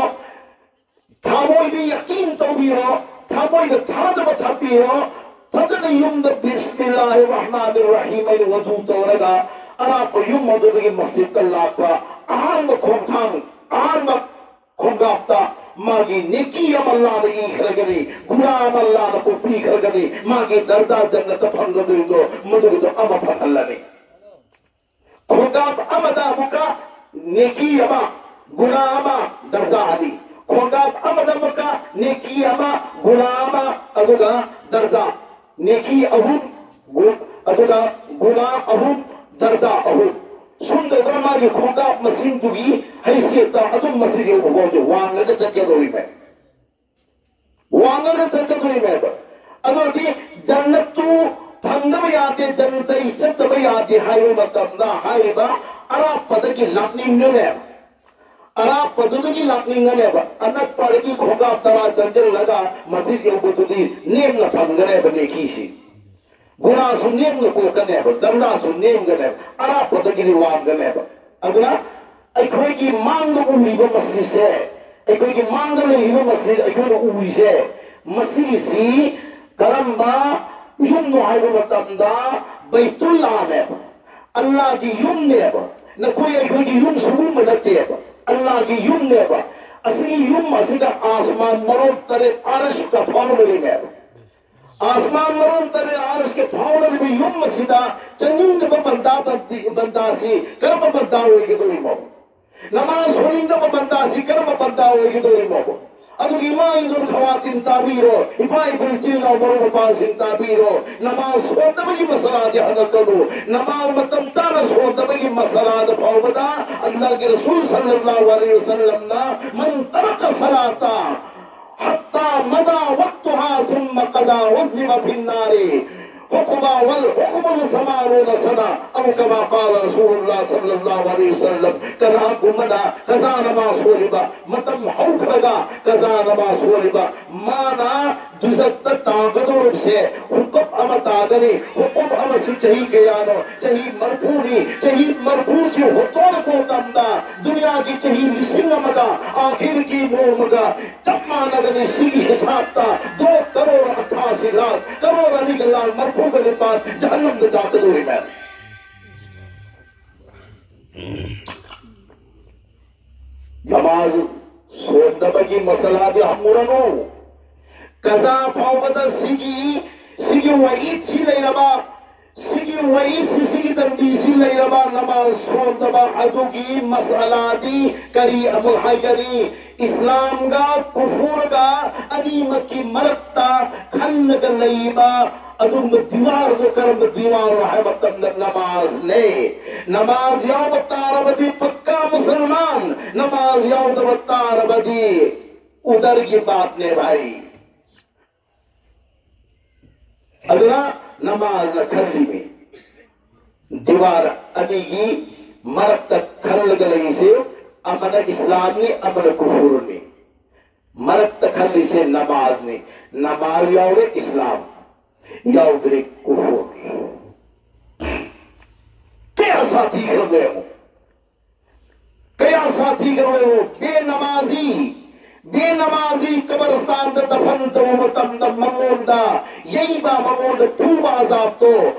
ꯊꯃꯣꯏꯗ ꯌꯥꯀꯤꯟ ꯇꯧꯕꯤꯔꯣ, ꯊꯃꯣꯏꯗ ꯊꯥꯖꯕ ꯊꯝꯕꯤꯔꯣ꯫ ꯐꯖꯅ ꯌꯨꯝꯗ ꯕꯤꯁꯃꯤꯜꯂꯥꯍꯤꯔ ꯔꯍꯃꯥꯅꯤꯔ ꯔꯍꯤꯝ ꯑꯩꯅ ꯋꯖꯨ ꯇꯧꯔꯒ ꯑꯔꯥꯞꯄ ꯌꯨꯝ ꯑꯗꯨꯗꯒꯤ ꯃꯁꯖꯤꯗꯇ ꯂꯥꯛꯄ ꯑꯍꯥꯟꯕ ꯈꯣꯡꯊꯥꯡ, ꯑꯍꯥꯟꯕ ꯈꯣꯡꯀꯥꯞꯇ ꯃꯥꯒꯤ ꯅꯦꯀꯤ ꯑꯃ ꯂꯥꯟꯅ ꯏꯈ꯭ꯔꯒꯅꯤ, ꯒꯨꯅꯥ ꯑꯃ ꯂꯥꯟꯅ ꯀꯣꯛꯄꯤꯈ꯭ꯔꯒꯅꯤ, ꯃꯥꯒꯤ ꯗꯔꯖꯥ ꯖꯟꯅꯠꯇ ꯐꯪꯒꯗꯣꯏꯗꯣ ꯃꯗꯨꯒꯤꯗꯣ ꯑꯃ ꯐꯪꯍꯜꯂꯅꯤ꯫ ꯈꯣꯡꯀꯥꯞ ꯑꯃꯗ ꯑꯃꯨꯛꯀ ꯅꯦꯀꯤ ꯑꯃ, ꯒꯨꯅꯥ ꯑꯃ, ꯗꯔꯖꯥ ꯑꯅꯤ꯫ ꯈꯣꯡꯀꯥꯞ ꯑꯃꯗ ꯑꯃꯨꯛꯀ ꯅꯦꯀꯤ ꯑꯃ, ꯒꯨꯅꯥ ꯑꯃ, ꯑꯗꯨꯒ ꯗꯔꯖꯥ, ꯅꯦꯀꯤ ꯑꯍꯨꯝ, ꯒꯨ-, ꯑꯗꯨꯒ ꯒꯨꯅꯥ ꯑꯍꯨꯝ, ꯗꯔꯖꯥ ꯑꯍꯨꯝ꯫ ꯁꯨꯝ ꯇꯧꯗꯅ ꯃꯥꯒꯤ ꯈꯣꯡꯀꯥꯞ ꯃꯁꯤꯡꯗꯨꯒꯤ ꯍꯩꯁꯤꯌꯠꯇ ꯑꯗꯨꯝ ꯃꯁꯤꯡ ꯌꯧꯕ ꯐꯥꯎꯁꯦ ꯋꯥꯡꯉꯒ ꯆꯠꯀꯗꯧꯔꯤꯕꯅꯤ꯫ ꯋꯥꯡꯉꯒ ꯆꯠꯀꯗꯣꯔꯤꯅꯦꯕ꯫ ꯑꯗꯨꯗꯤ ꯖꯟꯅꯠꯇꯨ ꯐꯪꯗꯕ ꯌꯥꯗꯦ, ꯖꯟꯅꯠꯇ ꯑꯩ ꯆꯠꯇꯕ ꯌꯥꯗꯦ ꯍꯥꯏꯕ ꯃꯇꯝꯗ ꯍꯥꯏꯔꯤꯕ ꯑꯔꯥꯞꯄꯗꯒꯤ ꯂꯥꯛꯅꯤꯡꯒꯅꯦꯕ꯫ ꯑꯔꯥꯞꯄꯗꯨꯗꯒꯤ ꯂꯥꯛꯅꯤꯡꯒꯅꯦꯕ꯫ ꯑꯅꯛꯄꯗꯒꯤ ꯈꯣꯡꯀꯥꯞ ꯇꯔꯥ ꯆꯪꯁꯤꯜꯂꯒ ꯃꯁꯖꯤꯗ ꯌꯧꯕꯗꯨꯗꯤ ꯅꯦꯝꯅ ꯐꯪꯒꯅꯦꯕ ꯅꯦꯀꯤꯁꯤ꯫ ꯒꯨꯅꯥꯁꯨ ꯅꯦꯝꯅ ꯀꯣꯛꯀꯅꯦꯕ, ꯗꯔꯖꯥꯁꯨ ꯅꯦꯝꯒꯅꯦꯕ, ꯑꯔꯥꯞꯄꯗꯒꯤꯗꯤ ꯋꯥꯡꯒꯅꯦꯕ꯫ ꯑꯗꯨꯅ ꯑꯩꯈꯣꯏꯒꯤ ꯃꯥꯡꯗ ꯎꯔꯤꯕ ꯃꯁꯤꯁꯦ, ꯑꯩꯈꯣꯏꯒꯤ ꯃꯥꯡꯗ ꯂꯩꯔꯤꯕ ꯃꯁꯤ ꯑꯩꯈꯣꯏꯅ ꯎꯔꯤꯁꯦ, ꯃꯁꯤꯒꯤꯁꯤ ꯀꯔꯝꯕ ꯌꯨꯝꯅꯣ ꯍꯥꯏꯕ ꯃꯇꯝꯗ ꯕꯩꯇꯨꯜꯂꯥꯅꯦꯕ, ꯑꯜꯂꯥꯒꯤ ꯌꯨꯝꯅꯦꯕ꯫ ꯅꯈꯣꯏ ꯑꯩꯈꯣꯏꯒꯤ ꯌꯨꯝ ꯁꯤꯒꯨꯝꯕ ꯅꯠꯇꯦꯕ, ꯑꯜꯂꯥꯒꯤ ꯌꯨꯝꯅꯦꯕ꯫ ꯑꯁꯤꯒꯤ ꯌꯨꯝ ꯑꯁꯤꯗ ꯑꯥꯁꯃꯥꯟ ꯃꯔꯣꯜ ꯇꯔꯦꯠ ꯑꯥꯔꯁꯀ ꯐꯥꯎꯅꯔꯤꯅꯦꯕ꯫ ꯑꯥꯁꯃꯥꯟ ꯃꯔꯣꯜ ꯇꯔꯦꯠ ꯑꯥꯔꯁꯀ ꯐꯥꯎꯅꯔꯤꯕ ꯌꯨꯝ ꯑꯁꯤꯗ ꯆꯪꯅꯤꯡꯗꯕ ꯕꯟꯗꯥ ꯕꯟꯗꯤ-, ꯕꯟꯗꯥꯁꯤ ꯀꯔꯝꯕ ꯕꯟꯗꯥ ꯑꯣꯏꯒꯗꯧꯔꯤꯅꯣ? ꯅꯃꯥꯖ ꯁꯣꯟꯅꯤꯡꯗꯕ ꯕꯟꯗꯥꯁꯤ ꯀꯔꯝꯕ ꯕꯟꯗꯥ ꯑꯣꯏꯒꯗꯧꯔꯤꯅꯣ? ꯑꯗꯨꯒꯤ ꯏꯃꯥ ꯏꯟꯗꯣꯜ ꯈꯋꯥꯇꯤꯟ ꯇꯥꯕꯤꯔꯣ, ꯏꯄꯥ ꯏꯄꯨ ꯏꯆꯤꯜ ꯏꯅꯥꯎ ꯃꯔꯨꯞ ꯃꯄꯥꯡꯁꯤꯡ ꯇꯥꯕꯤꯔꯣ, ꯅꯃꯥꯖ ꯁꯣꯟꯗꯕꯒꯤ ꯃꯁꯥꯂꯥꯗꯤ ꯍꯪꯉꯛꯀꯅꯨ, ꯅꯃꯥꯖ ꯃꯇꯝ ꯆꯥꯅ ꯁꯣꯟꯗꯕꯒꯤ ꯃꯁꯥꯂꯥꯗ ꯐꯥꯎꯕꯗ ꯑꯜꯂꯥꯍꯒꯤ ꯔꯁꯨꯜ ꯁꯜꯂꯜꯂꯥꯍꯨ ꯑꯂꯩꯍꯤ ꯋꯁꯜꯂꯝꯅ ꯃꯟ ꯇꯔꯛ ꯁꯂꯥꯇ ꯍꯠꯇꯥ ꯃꯗꯥ ꯋꯛꯇꯨꯍꯥ ꯁꯨꯝꯃ ꯀꯗꯥ ꯎꯖꯤꯕ ꯐꯤꯟꯅꯥꯔꯤ꯫ عقبى والعقبى ثمانون سنة، أو كما قال رسول الله صلى الله عليه وسلم. ꯀꯅꯥꯒꯨꯝꯕꯅ ꯀꯖꯥ ꯅꯃꯥꯖ ꯁꯣꯜꯂꯤꯕ ꯃꯇꯝ ꯍꯧꯈ꯭ꯔꯒ ꯀꯖꯥ ꯅꯃꯥꯖ ꯁꯣꯜꯂꯤꯕ ꯃꯥꯅ ꯗꯨꯖꯠꯇ ꯇꯥꯒꯗꯧꯔꯤꯕꯁꯦ ꯍꯨꯀꯞ ꯑꯃ ꯇꯥꯒꯅꯤ꯫ ꯍꯨꯀꯞ ꯑꯃꯁꯤ ꯆꯍꯤ ꯀꯌꯥꯅꯣ? ꯆꯍꯤ ꯃꯔꯐꯨꯅꯤ꯫ ꯆꯍꯤ ꯃꯔꯐꯨꯁꯤ ꯍꯣꯠꯇꯣꯔꯛꯄ ꯃꯇꯝꯗ ꯗꯨꯅꯤꯌꯥꯒꯤ ꯆꯍꯤ ꯂꯤꯁꯤꯡ ꯑꯃꯒ ꯑꯥꯈꯤꯔꯒꯤ ꯅꯣꯡꯃꯒ ꯆꯞ ꯃꯥꯟꯅꯒꯅꯤ꯫ ꯁꯤꯒꯤ ꯍꯤꯁꯥꯕꯇ ꯗꯣ ꯀꯔꯣꯔ ꯑꯊꯥꯁꯤ ꯂꯥꯛ, ꯀꯔꯣꯔ ꯑꯅꯤꯒ ꯂꯥꯛ ꯃꯔꯐꯨꯒ ꯅꯤꯄꯥꯟ ꯖꯍꯟꯅꯝꯗ ꯆꯥꯛꯀꯗꯧꯔꯤꯕ꯫ ꯅꯃꯥꯖ ꯁꯣꯟꯗꯕꯒꯤ ꯃꯁꯂꯥꯗꯤ ꯍꯪꯉꯨꯔꯅꯨ꯫ ꯀꯖꯥ ꯐꯥꯎꯕꯗ ꯁꯤꯒꯤ, ꯁꯤꯒꯤ ꯋꯥꯏꯠꯁꯤ ꯂꯩꯔꯕ, ꯁꯤꯒꯤ ꯋꯥꯏꯠꯁꯤ, ꯁꯤꯒꯤ ꯇꯟꯗꯤꯁꯤ ꯂꯩꯔꯕ ꯅꯃꯥꯖ ꯁꯣꯟꯗꯕ ꯑꯗꯨꯒꯤ ꯃꯁꯂꯥꯗꯤ ꯀꯔꯤ ꯑꯃꯨꯛ ꯍꯥꯏꯒꯅꯤ? ꯏꯁꯂꯥꯝꯒ ꯀꯨꯐꯨꯔꯒ ꯑꯅꯤꯃꯛꯀꯤ ꯃꯔꯛꯇ ꯈꯜꯂꯒ ꯂꯩꯕ ꯑꯗꯨꯒꯨꯝꯕ ꯗꯤꯋꯥꯔꯗꯣ ꯀꯔꯝꯕ ꯗꯤꯋꯥꯔꯅꯣ ꯍꯥꯏꯕ ꯃꯇꯝꯗ ꯅꯃꯥꯖꯅꯦ꯫ ꯅꯃꯥꯖ ꯌꯥꯎꯕ ꯇꯥꯔꯕꯗꯤ ꯄꯛꯀꯥ ꯃꯨꯁꯜꯃꯥꯟ, ꯅꯃꯥꯖ ꯌꯥꯎꯗꯕ ꯇꯥꯔꯕꯗꯤ ꯎꯗꯔꯒꯤ ꯕꯥꯠꯅꯦ ꯚꯥꯏ꯫ ꯑꯗꯨꯅ ꯅꯃꯥꯖꯅ ꯈꯜꯂꯤꯃꯤ꯫ ꯗꯤꯋꯥꯔ ꯑꯅꯤꯒꯤ ꯃꯔꯛꯇ ꯈꯜꯂꯒ ꯂꯩꯔꯤꯁꯦ ꯑꯃꯅ ꯏꯁꯂꯥꯝꯅꯤ, ꯑꯃꯅ ꯀꯨꯐꯨꯔꯅꯤ꯫ ꯃꯔꯛꯇ ꯈꯜꯂꯤꯁꯦ ꯅꯃꯥꯖꯅꯤ꯫ ꯅꯃꯥꯖ ꯌꯥꯎꯔꯦ ꯏꯁꯂꯥꯝ, ꯌꯥꯎꯗ꯭ꯔꯦ ꯀꯨꯐꯨꯔꯅꯤ꯫ ꯀꯌꯥ ꯁꯥꯊꯤꯈ꯭ꯔꯕ ꯌꯦꯡꯉꯨ꯫ ꯀꯌꯥ ꯁꯥꯊꯤꯈ꯭ꯔꯕ ꯌꯦꯡꯉꯨ꯫ ꯕꯦꯅꯃꯥꯖꯤ, ꯕꯦꯅꯃꯥꯖꯤ ꯀꯕꯔꯁꯇꯥꯟꯗ ꯗꯐꯟ ꯇꯧꯕ ꯃꯇꯝꯗ ꯃꯉꯣꯟꯗ ꯌꯩꯕ, ꯃꯉꯣꯟꯗ ꯐꯨꯕ ꯑꯖꯥꯕꯇꯣ,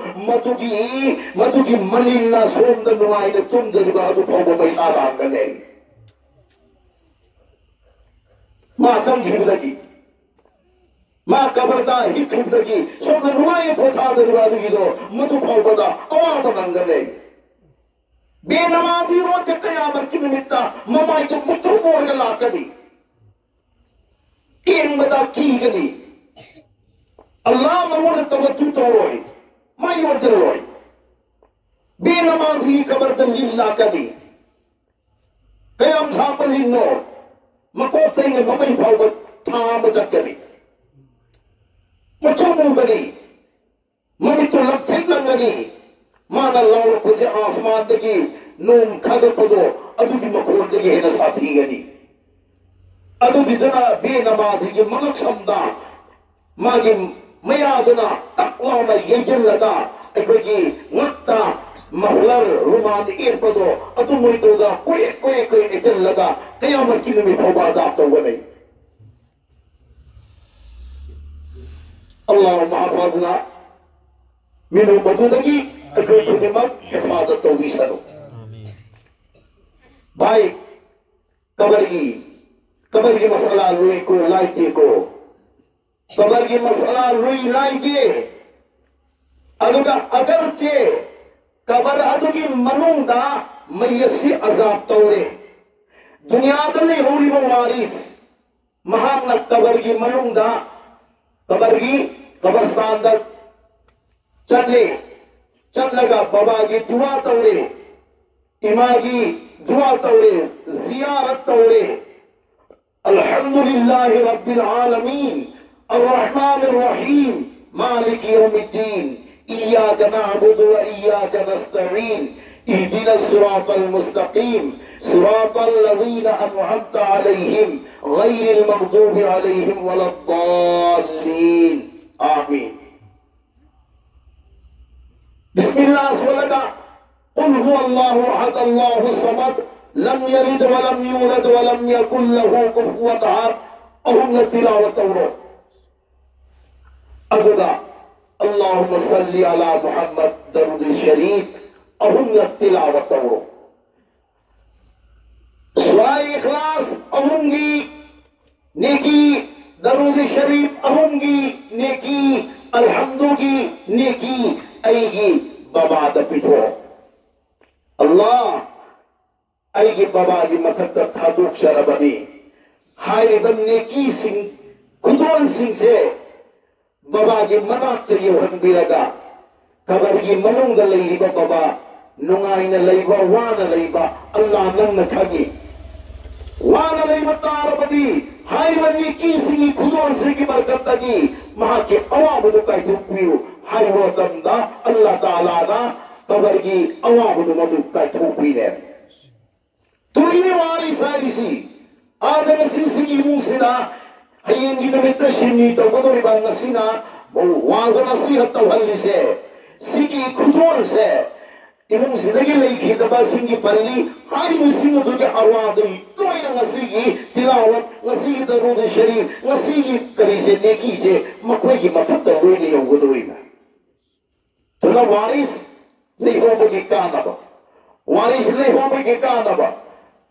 ꯃꯗꯨꯒꯤ, ꯃꯗꯨꯒꯤ ꯃꯅꯤꯜꯅ ꯁꯣꯝꯗ ꯅꯨꯡꯉꯥꯏꯅ ꯇꯨꯝꯖꯔꯤꯕ ꯑꯗꯨ ꯐꯥꯎꯕ ꯃꯩꯁꯥ ꯂꯥꯡꯒꯅꯤ꯫ ꯃꯥ ꯆꯪꯈꯤꯕꯗꯒꯤ, ꯃꯥ ꯀꯕꯔꯗ ꯍꯤꯞꯈꯤꯕꯗꯒꯤ ꯁꯣꯝꯗ ꯅꯨꯡꯉꯥꯏꯅ ꯄꯣꯊꯥꯗꯧꯔꯤꯕ ꯑꯗꯨꯒꯤꯗꯣ ꯃꯗꯨ ꯐꯥꯎꯕꯗ ꯑꯋꯥꯕ ꯅꯪꯒꯅꯤ꯫ ꯕꯦꯅꯃꯥꯖꯤ ꯔꯣꯖ ꯀꯌꯥꯃꯠꯀꯤ ꯅꯨꯃꯤꯠꯇ ꯃꯃꯥꯏꯗꯨ ꯃꯨꯁꯨꯛ ꯃꯨꯔꯒ ꯂꯥꯛꯀꯅꯤ꯫ ꯌꯦꯡꯕꯗ ꯀꯤꯒꯅꯤ꯫ ꯑꯜꯂꯥꯍ ꯃꯉꯣꯟꯗ ꯇꯕꯠꯇꯨ ꯇꯧꯔꯣꯏ, ꯃꯥꯏ ꯑꯣꯟꯁꯤꯜꯂꯣꯏ꯫ ꯕꯦꯅꯃꯥꯖꯤꯒꯤ ꯀꯕꯔꯗ ꯂꯤꯟ ꯂꯥꯛꯀꯅꯤ꯫ ꯀꯌꯥꯝ ꯁꯥꯡꯕ ꯂꯤꯟꯅꯣ? ꯃꯀꯣꯛꯇꯩꯅ ꯃꯃꯩ ꯐꯥꯎꯕ ꯊꯥ ꯑꯃ ꯆꯠꯀꯅꯤ꯫ ꯃꯨꯁꯨꯛ ꯃꯨꯒꯅꯤ꯫ ꯃꯃꯤꯠꯇꯨ ꯂꯪꯊ꯭ꯔꯤꯛ ꯂꯪꯒꯅꯤ꯫ ꯃꯥꯅ ꯂꯥꯎꯔꯛꯄꯁꯦ ꯑꯥꯁꯃꯥꯟꯗꯒꯤ ꯅꯣꯡ ꯊꯥꯒꯠꯄꯗꯣ ꯑꯗꯨꯒꯤ ꯃꯈꯣꯟꯗꯒꯤ ꯍꯦꯟꯅ ꯁꯥꯊꯤꯒꯅꯤ꯫ ꯑꯗꯨꯒꯤꯗꯨꯅ ꯕꯦꯅꯃꯥꯖꯤꯒꯤ ꯃꯉꯛꯁꯝꯗ ꯃꯥꯒꯤ ꯃꯌꯥꯗꯨꯅ ꯇꯛ ꯂꯥꯎꯅ ꯌꯩꯁꯤꯜꯂꯒ ꯑꯩꯈꯣꯏꯒꯤ ꯉꯛꯇ ꯃꯐ꯭ꯂꯔ ꯔꯨꯃꯥꯟ ꯌꯦꯠꯄꯗꯣ ꯑꯗꯨ ꯃꯣꯏꯗꯨꯗ ꯀꯣꯏ ꯀꯣꯏ ꯀꯣꯏ ꯌꯩꯁꯤꯜꯂꯒ ꯀꯌꯥꯃꯠꯀꯤ ꯅꯨꯃꯤꯠ ꯐꯥꯎꯕ ꯑꯖꯥꯕ ꯇꯧꯒꯅꯤ꯫ اللهم احفظنا منهم. ꯃꯗꯨꯗꯒꯤ ꯑꯩꯈꯣꯏ ꯈꯨꯗꯤꯡꯃꯛ ꯍꯤꯐꯥꯖꯠ ꯇꯧꯕꯤꯁꯅꯨ꯫ ꯚꯥꯏ, ꯀꯕꯔꯒꯤ ꯀꯕꯔꯒꯤ ꯃꯁꯥꯂꯥ ꯂꯨꯏꯀꯣ ꯂꯥꯏꯇꯦꯀꯣ꯫ ꯀꯕꯔꯒꯤ ꯃꯁꯥꯂꯥ ꯂꯨꯏ ꯂꯥꯏꯇꯦ꯫ ꯑꯗꯨꯒ ꯑꯒꯔꯆꯦ ꯀꯕꯔ ꯑꯗꯨꯒꯤ ꯃꯅꯨꯡꯗ ꯃꯩꯌꯦꯠꯁꯤ ꯑꯖꯥꯕ ꯇꯧꯔꯦ꯫ ꯗꯨꯅꯤꯌꯥꯗ ꯂꯩꯍꯧꯔꯤꯕ ꯋꯥꯔꯤꯁ ꯃꯍꯥꯛꯅ ꯀꯕꯔꯒꯤ ꯃꯅꯨꯡꯗ ꯀꯕꯔꯒꯤ ꯀꯕꯔꯁꯇꯥꯟꯗ ꯆꯠꯂꯦ꯫ ꯆꯠꯂꯒ ꯕꯕꯥꯒꯤ ꯗꯨꯋꯥ ꯇꯧꯔꯦ, ꯏꯃꯥꯒꯤ ꯗꯨꯋꯥ ꯇꯧꯔꯦ, ꯖꯤꯌꯥꯔꯠ ꯇꯧꯔꯦ꯫ الحمد لله رب العالمين، الرحمن الرحيم، مالك يوم الدين، إياك نعبد وإياك نستعين، اهدنا الصراط المستقيم، صراط الذين أنعمت عليهم، غير المغضوب عليهم ولا الضالين. آمين. بسم الله ꯁꯣꯜꯂꯒ، قل هو الله أحد، الله الصمد، لم يلد ولم يولد ولم يكن له كفوا أحد. ꯑꯍꯨꯝꯂꯛ ꯇꯤꯂꯥꯋꯠ ꯇꯧꯔꯣ꯫ ꯑꯗꯨꯒ اللهم صل على محمد ꯗꯔꯨꯗ ꯁꯔꯤꯐ ꯑꯍꯨꯝꯂꯛ ꯇꯤꯂꯥꯋꯠ ꯇꯧꯔꯣ꯫ ꯁꯨꯔꯥ ꯏꯈ꯭ꯂꯥꯁ ꯑꯍꯨꯝꯒꯤ ꯅꯦꯀꯤ, ꯗꯔꯨꯗ ꯁꯔꯤꯐ ꯑꯍꯨꯝꯒꯤ ꯅꯦꯀꯤ, ꯑꯜꯍꯝꯗꯨꯒꯤ ꯅꯦꯀꯤ ꯑꯩꯒꯤ ꯕꯕꯥꯗ ꯄꯤꯊꯣꯛꯑꯣ꯫ ꯑꯜꯂꯥꯍ, ꯑꯩꯒꯤ ꯕꯕꯥꯒꯤ ꯃꯊꯛꯇ ꯊꯥꯗꯣꯛꯆꯔꯕꯅꯤ꯫ ꯍꯥꯏꯔꯤꯕ ꯅꯦꯀꯤꯁꯤꯡ, ꯈꯨꯗꯣꯜꯁꯤꯡꯁꯦ ꯕꯕꯥꯒꯤ ꯃꯅꯥꯛꯇ ꯌꯧꯍꯟꯕꯤꯔꯒ ꯀꯕꯔꯒꯤ ꯃꯅꯨꯡꯗ ꯂꯩꯔꯤꯕ ꯕꯕꯥ ꯅꯨꯡꯉꯥꯏꯅ ꯂꯩꯕ, ꯋꯥꯅ ꯂꯩꯕ ꯑꯜꯂꯥꯍ ꯅꯪꯅ ꯈꯪꯏ꯫ ꯋꯥꯅ ꯂꯩꯕ ꯇꯥꯔꯕꯗꯤ ꯍꯥꯏꯔꯤꯕ ꯅꯦꯀꯤꯁꯤꯡꯒꯤ ꯈꯨꯗꯣꯜꯁꯤꯡꯒꯤ ꯕꯔꯀꯠꯇꯒꯤ ꯃꯍꯥꯛꯀꯤ ꯑꯋꯥꯕꯗꯨ ꯀꯥꯏꯊꯣꯛꯄꯤꯌꯨ꯫ ꯍꯥꯏꯕ ꯃꯇꯝꯗ ꯑꯜꯂꯥ ꯇꯥꯂꯥꯅ ꯀꯕꯔꯒꯤ ꯑꯋꯥꯕꯗꯨ ꯃꯗꯨ ꯀꯥꯏꯊꯣꯛꯄꯤꯔꯦ꯫ ꯇꯨꯔꯤꯅꯤ ꯋꯥꯔꯤꯁ ꯍꯥꯏꯔꯤꯁꯤ꯫ ꯑꯥꯗ ꯉꯁꯤ ꯁꯤꯒꯤ ꯏꯃꯨꯡꯁꯤꯗ ꯍꯌꯦꯡꯒꯤ ꯅꯨꯃꯤꯠꯇ ꯁꯤꯟꯃꯤ ꯇꯧꯒꯗꯧꯔꯤꯕ ꯉꯁꯤꯅ ꯋꯥꯒ ꯅꯁꯤꯍꯠ ꯇꯧꯍꯜꯂꯤꯁꯦ, ꯁꯤꯒꯤ ꯈꯨꯗꯣꯜꯁꯦ ꯏꯃꯨꯡꯁꯤꯗꯒꯤ ꯂꯩꯈꯤꯗꯕꯁꯤꯡꯒꯤ ꯄꯜꯂꯤ ꯍꯥꯏꯔꯤꯕꯁꯤꯡ ꯑꯗꯨꯒꯤ ꯑꯔꯋꯥꯗꯨ ꯂꯣꯏꯅ ꯉꯁꯤꯒꯤ ꯇꯤꯂꯥꯋꯠ, ꯉꯁꯤꯒꯤ ꯗꯔꯨꯗ ꯁꯔꯤꯐ, ꯉꯁꯤꯒꯤ ꯀꯔꯤꯁꯦ, ꯅꯦꯀꯤꯁꯦ ꯃꯈꯣꯏꯒꯤ ꯃꯊꯛꯇ ꯂꯣꯏꯅ ꯌꯧꯒꯗꯧꯔꯤꯕ꯫ ꯑꯗꯨꯅ ꯋꯥꯔꯤꯁ ꯂꯩꯍꯧꯕꯒꯤ ꯀꯥꯟꯅꯕ, ꯋꯥꯔꯤꯁ ꯂꯩꯍꯧꯕꯒꯤ ꯀꯥꯟꯅꯕ꯫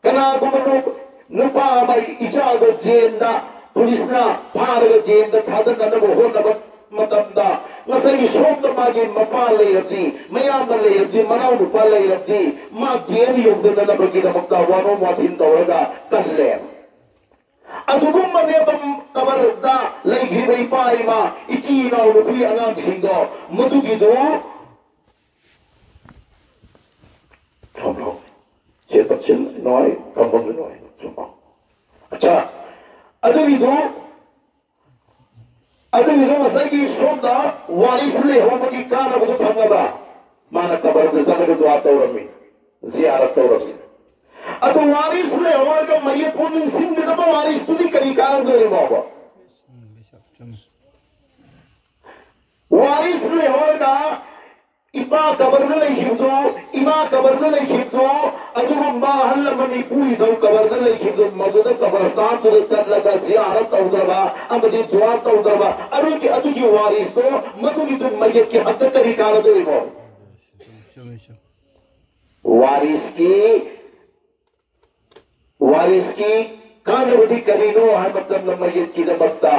ꯀꯅꯥꯒꯨꯝꯕ ꯅꯨ-, ꯅꯨꯄꯥ ꯑꯃ ꯏꯆꯥꯗꯣ ꯖꯦꯜꯗ ꯄꯨꯂꯤꯁꯅ ꯐꯥꯔꯒ ꯖꯦꯜꯗ ꯊꯥꯗꯅꯅꯕ ꯍꯣꯠꯅꯕ ꯃꯇꯝꯗ ꯉꯁꯥꯏꯒꯤ ꯁꯣꯝꯗ ꯃꯥꯒꯤ ꯃꯄꯥ ꯂꯩꯔꯕꯗꯤ, ꯃꯌꯥꯝꯕ ꯂꯩꯔꯕꯗꯤ, ꯃꯅꯥꯎ ꯅꯨꯄꯥ ꯂꯩꯔꯕꯗꯤ ꯃꯥ ꯖꯦꯜ ꯌꯧꯗꯅꯅꯕꯒꯤꯗꯃꯛꯇ ꯋꯥꯔꯣꯝ ꯋꯥꯊꯤꯟ ꯇꯧꯔꯒ ꯀꯜꯂꯦ꯫ ꯑꯗꯨꯒꯨꯝꯕꯅꯦꯕ ꯀꯕꯔꯗ ꯂꯩꯈ꯭ꯔꯤꯕ ꯏꯄꯥ ꯏꯃꯥ, ꯏꯆꯤ ꯏꯅꯥꯎ ꯅꯨꯄꯤ ꯑꯉꯥꯡꯁꯤꯡꯗꯣ ꯃꯗꯨꯒꯤꯗꯨ ꯊꯝꯂꯣ꯫ ꯁꯦ ꯄꯠꯁꯤꯟ ꯅꯣꯏ ꯊꯝꯐꯝꯗꯨ ꯅꯣꯏ꯫ ꯑꯠꯆꯥ, ꯑꯗꯨꯒꯤꯗꯨ ꯑꯗꯨꯒꯤꯗꯨ ꯉꯁꯥꯏꯒꯤ ꯁꯣꯝꯗ ꯋꯥꯔꯤꯁ ꯂꯩꯍꯧꯕꯒꯤ ꯀꯥꯟꯅꯕꯗꯨ ꯐꯪꯉꯕ ꯃꯥꯅ ꯀꯕꯔꯗ ꯆꯠꯂꯒ ꯗꯨꯋꯥ ꯇꯧꯔꯝꯃꯤ, ꯖꯤꯌꯥꯔꯠ ꯇꯧꯔꯝꯃꯤ꯫ ꯑꯗꯨ ꯋꯥꯔꯤꯁ ꯂꯩꯍꯧꯔꯒ ꯃꯌꯦꯛꯄꯨ ꯅꯤꯡꯁꯤꯡꯒꯗꯕ ꯋꯥꯔꯤꯁꯇꯨꯗꯤ ꯀꯔꯤ ꯀꯥꯟꯅꯗꯣꯔꯤꯃꯣꯕ? ꯋꯥꯔꯤꯁ ꯂꯩꯍꯧꯔꯒ ꯏꯄꯥ ꯀꯕꯔꯗ ꯂꯩꯈꯤꯕꯗꯣ, ꯏꯃꯥ ꯀꯕꯔꯗ ꯂꯩꯈꯤꯕꯗꯣ, ꯑꯗꯨꯒꯨꯝꯕ ꯑꯍꯜ ꯂꯃꯟ ꯏꯄꯨ ꯏꯙꯧ ꯀꯕꯔꯗ ꯂꯩꯈꯤꯕꯗꯣ, ꯃꯗꯨꯗ ꯀꯕꯔꯁꯇꯥꯟꯗꯨꯗ ꯆꯠꯂꯒ ꯖꯤꯌꯥꯔꯠ ꯇꯧꯗ꯭ꯔꯕ ꯑꯃꯗꯤ ꯗꯨꯋꯥ ꯇꯧꯗ꯭ꯔꯕ ꯑꯗꯨꯒꯤ, ꯑꯗꯨꯒꯤ ꯋꯥꯔꯤꯁꯇꯣ, ꯃꯗꯨꯒꯤꯗꯨ ꯃꯌꯦꯛꯀꯤ ꯍꯛꯇ ꯀꯔꯤ ꯀꯥꯟꯅꯗꯣꯔꯤꯃꯣ? ꯋꯥꯔꯤꯁꯀꯤ ꯋꯥꯔꯤꯁꯀꯤ ꯀꯥꯟꯅꯕꯗꯤ ꯀꯔꯤꯅꯣ ꯍꯥꯏꯕ ꯃꯇꯝꯗ ꯃꯌꯦꯛꯀꯤꯗꯃꯛꯇ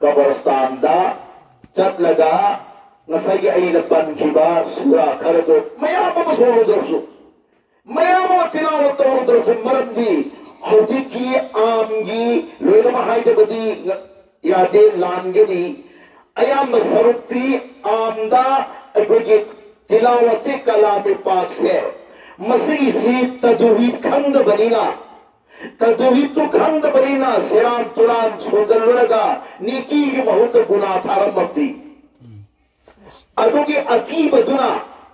ꯀꯕꯔꯁꯇꯥꯟꯗ ꯆꯠꯂꯒ ꯉꯁꯥꯏꯒꯤ ꯑꯩꯅ ꯄꯟꯈꯤꯕ ꯁꯨꯔꯥ ꯈꯔꯗꯣ ꯃꯌꯥꯝ ꯑꯃ ꯁꯣꯜꯂꯨꯗ꯭ꯔꯁꯨ, ꯃꯌꯥꯝ ꯑꯃ ꯇꯤꯂꯥꯋꯠ ꯇꯧꯔꯨꯗ꯭ꯔꯁꯨ, ꯃꯔꯝꯗꯤ ꯍꯧꯖꯤꯛꯀꯤ ꯑꯥꯝꯒꯤ ꯂꯣꯏꯅꯃꯛ ꯍꯥꯏꯖꯕꯗꯤ ꯌꯥꯗꯦ, ꯂꯥꯟꯒꯅꯤ꯫ ꯑꯌꯥꯝꯕ ꯁꯔꯨꯛꯇꯤ ꯑꯥꯝꯗ ꯑꯩꯈꯣꯏꯒꯤ ꯇꯤꯂꯥꯋꯠꯇꯤ ꯀꯂꯥꯃꯤ ꯄꯥꯛꯁꯦ ꯃꯁꯤꯒꯤꯁꯤ ꯇꯖꯋꯤꯗ ꯈꯪꯗꯕꯅꯤꯅ, ꯇꯖꯋꯤꯗꯇꯨ ꯈꯪꯗꯕꯅꯤꯅ ꯁꯦꯔꯥꯟ ꯇꯨꯔꯥꯟ ꯁꯣꯟꯖꯜꯂꯨꯔꯒ ꯅꯤꯀꯤꯒꯤ ꯃꯍꯨꯠꯇ ꯒꯨꯅꯥ ꯊꯥꯔꯝꯃꯕꯗꯤ꯫ ꯑꯗꯨꯒꯤ ꯑꯀꯤꯕꯗꯨꯅ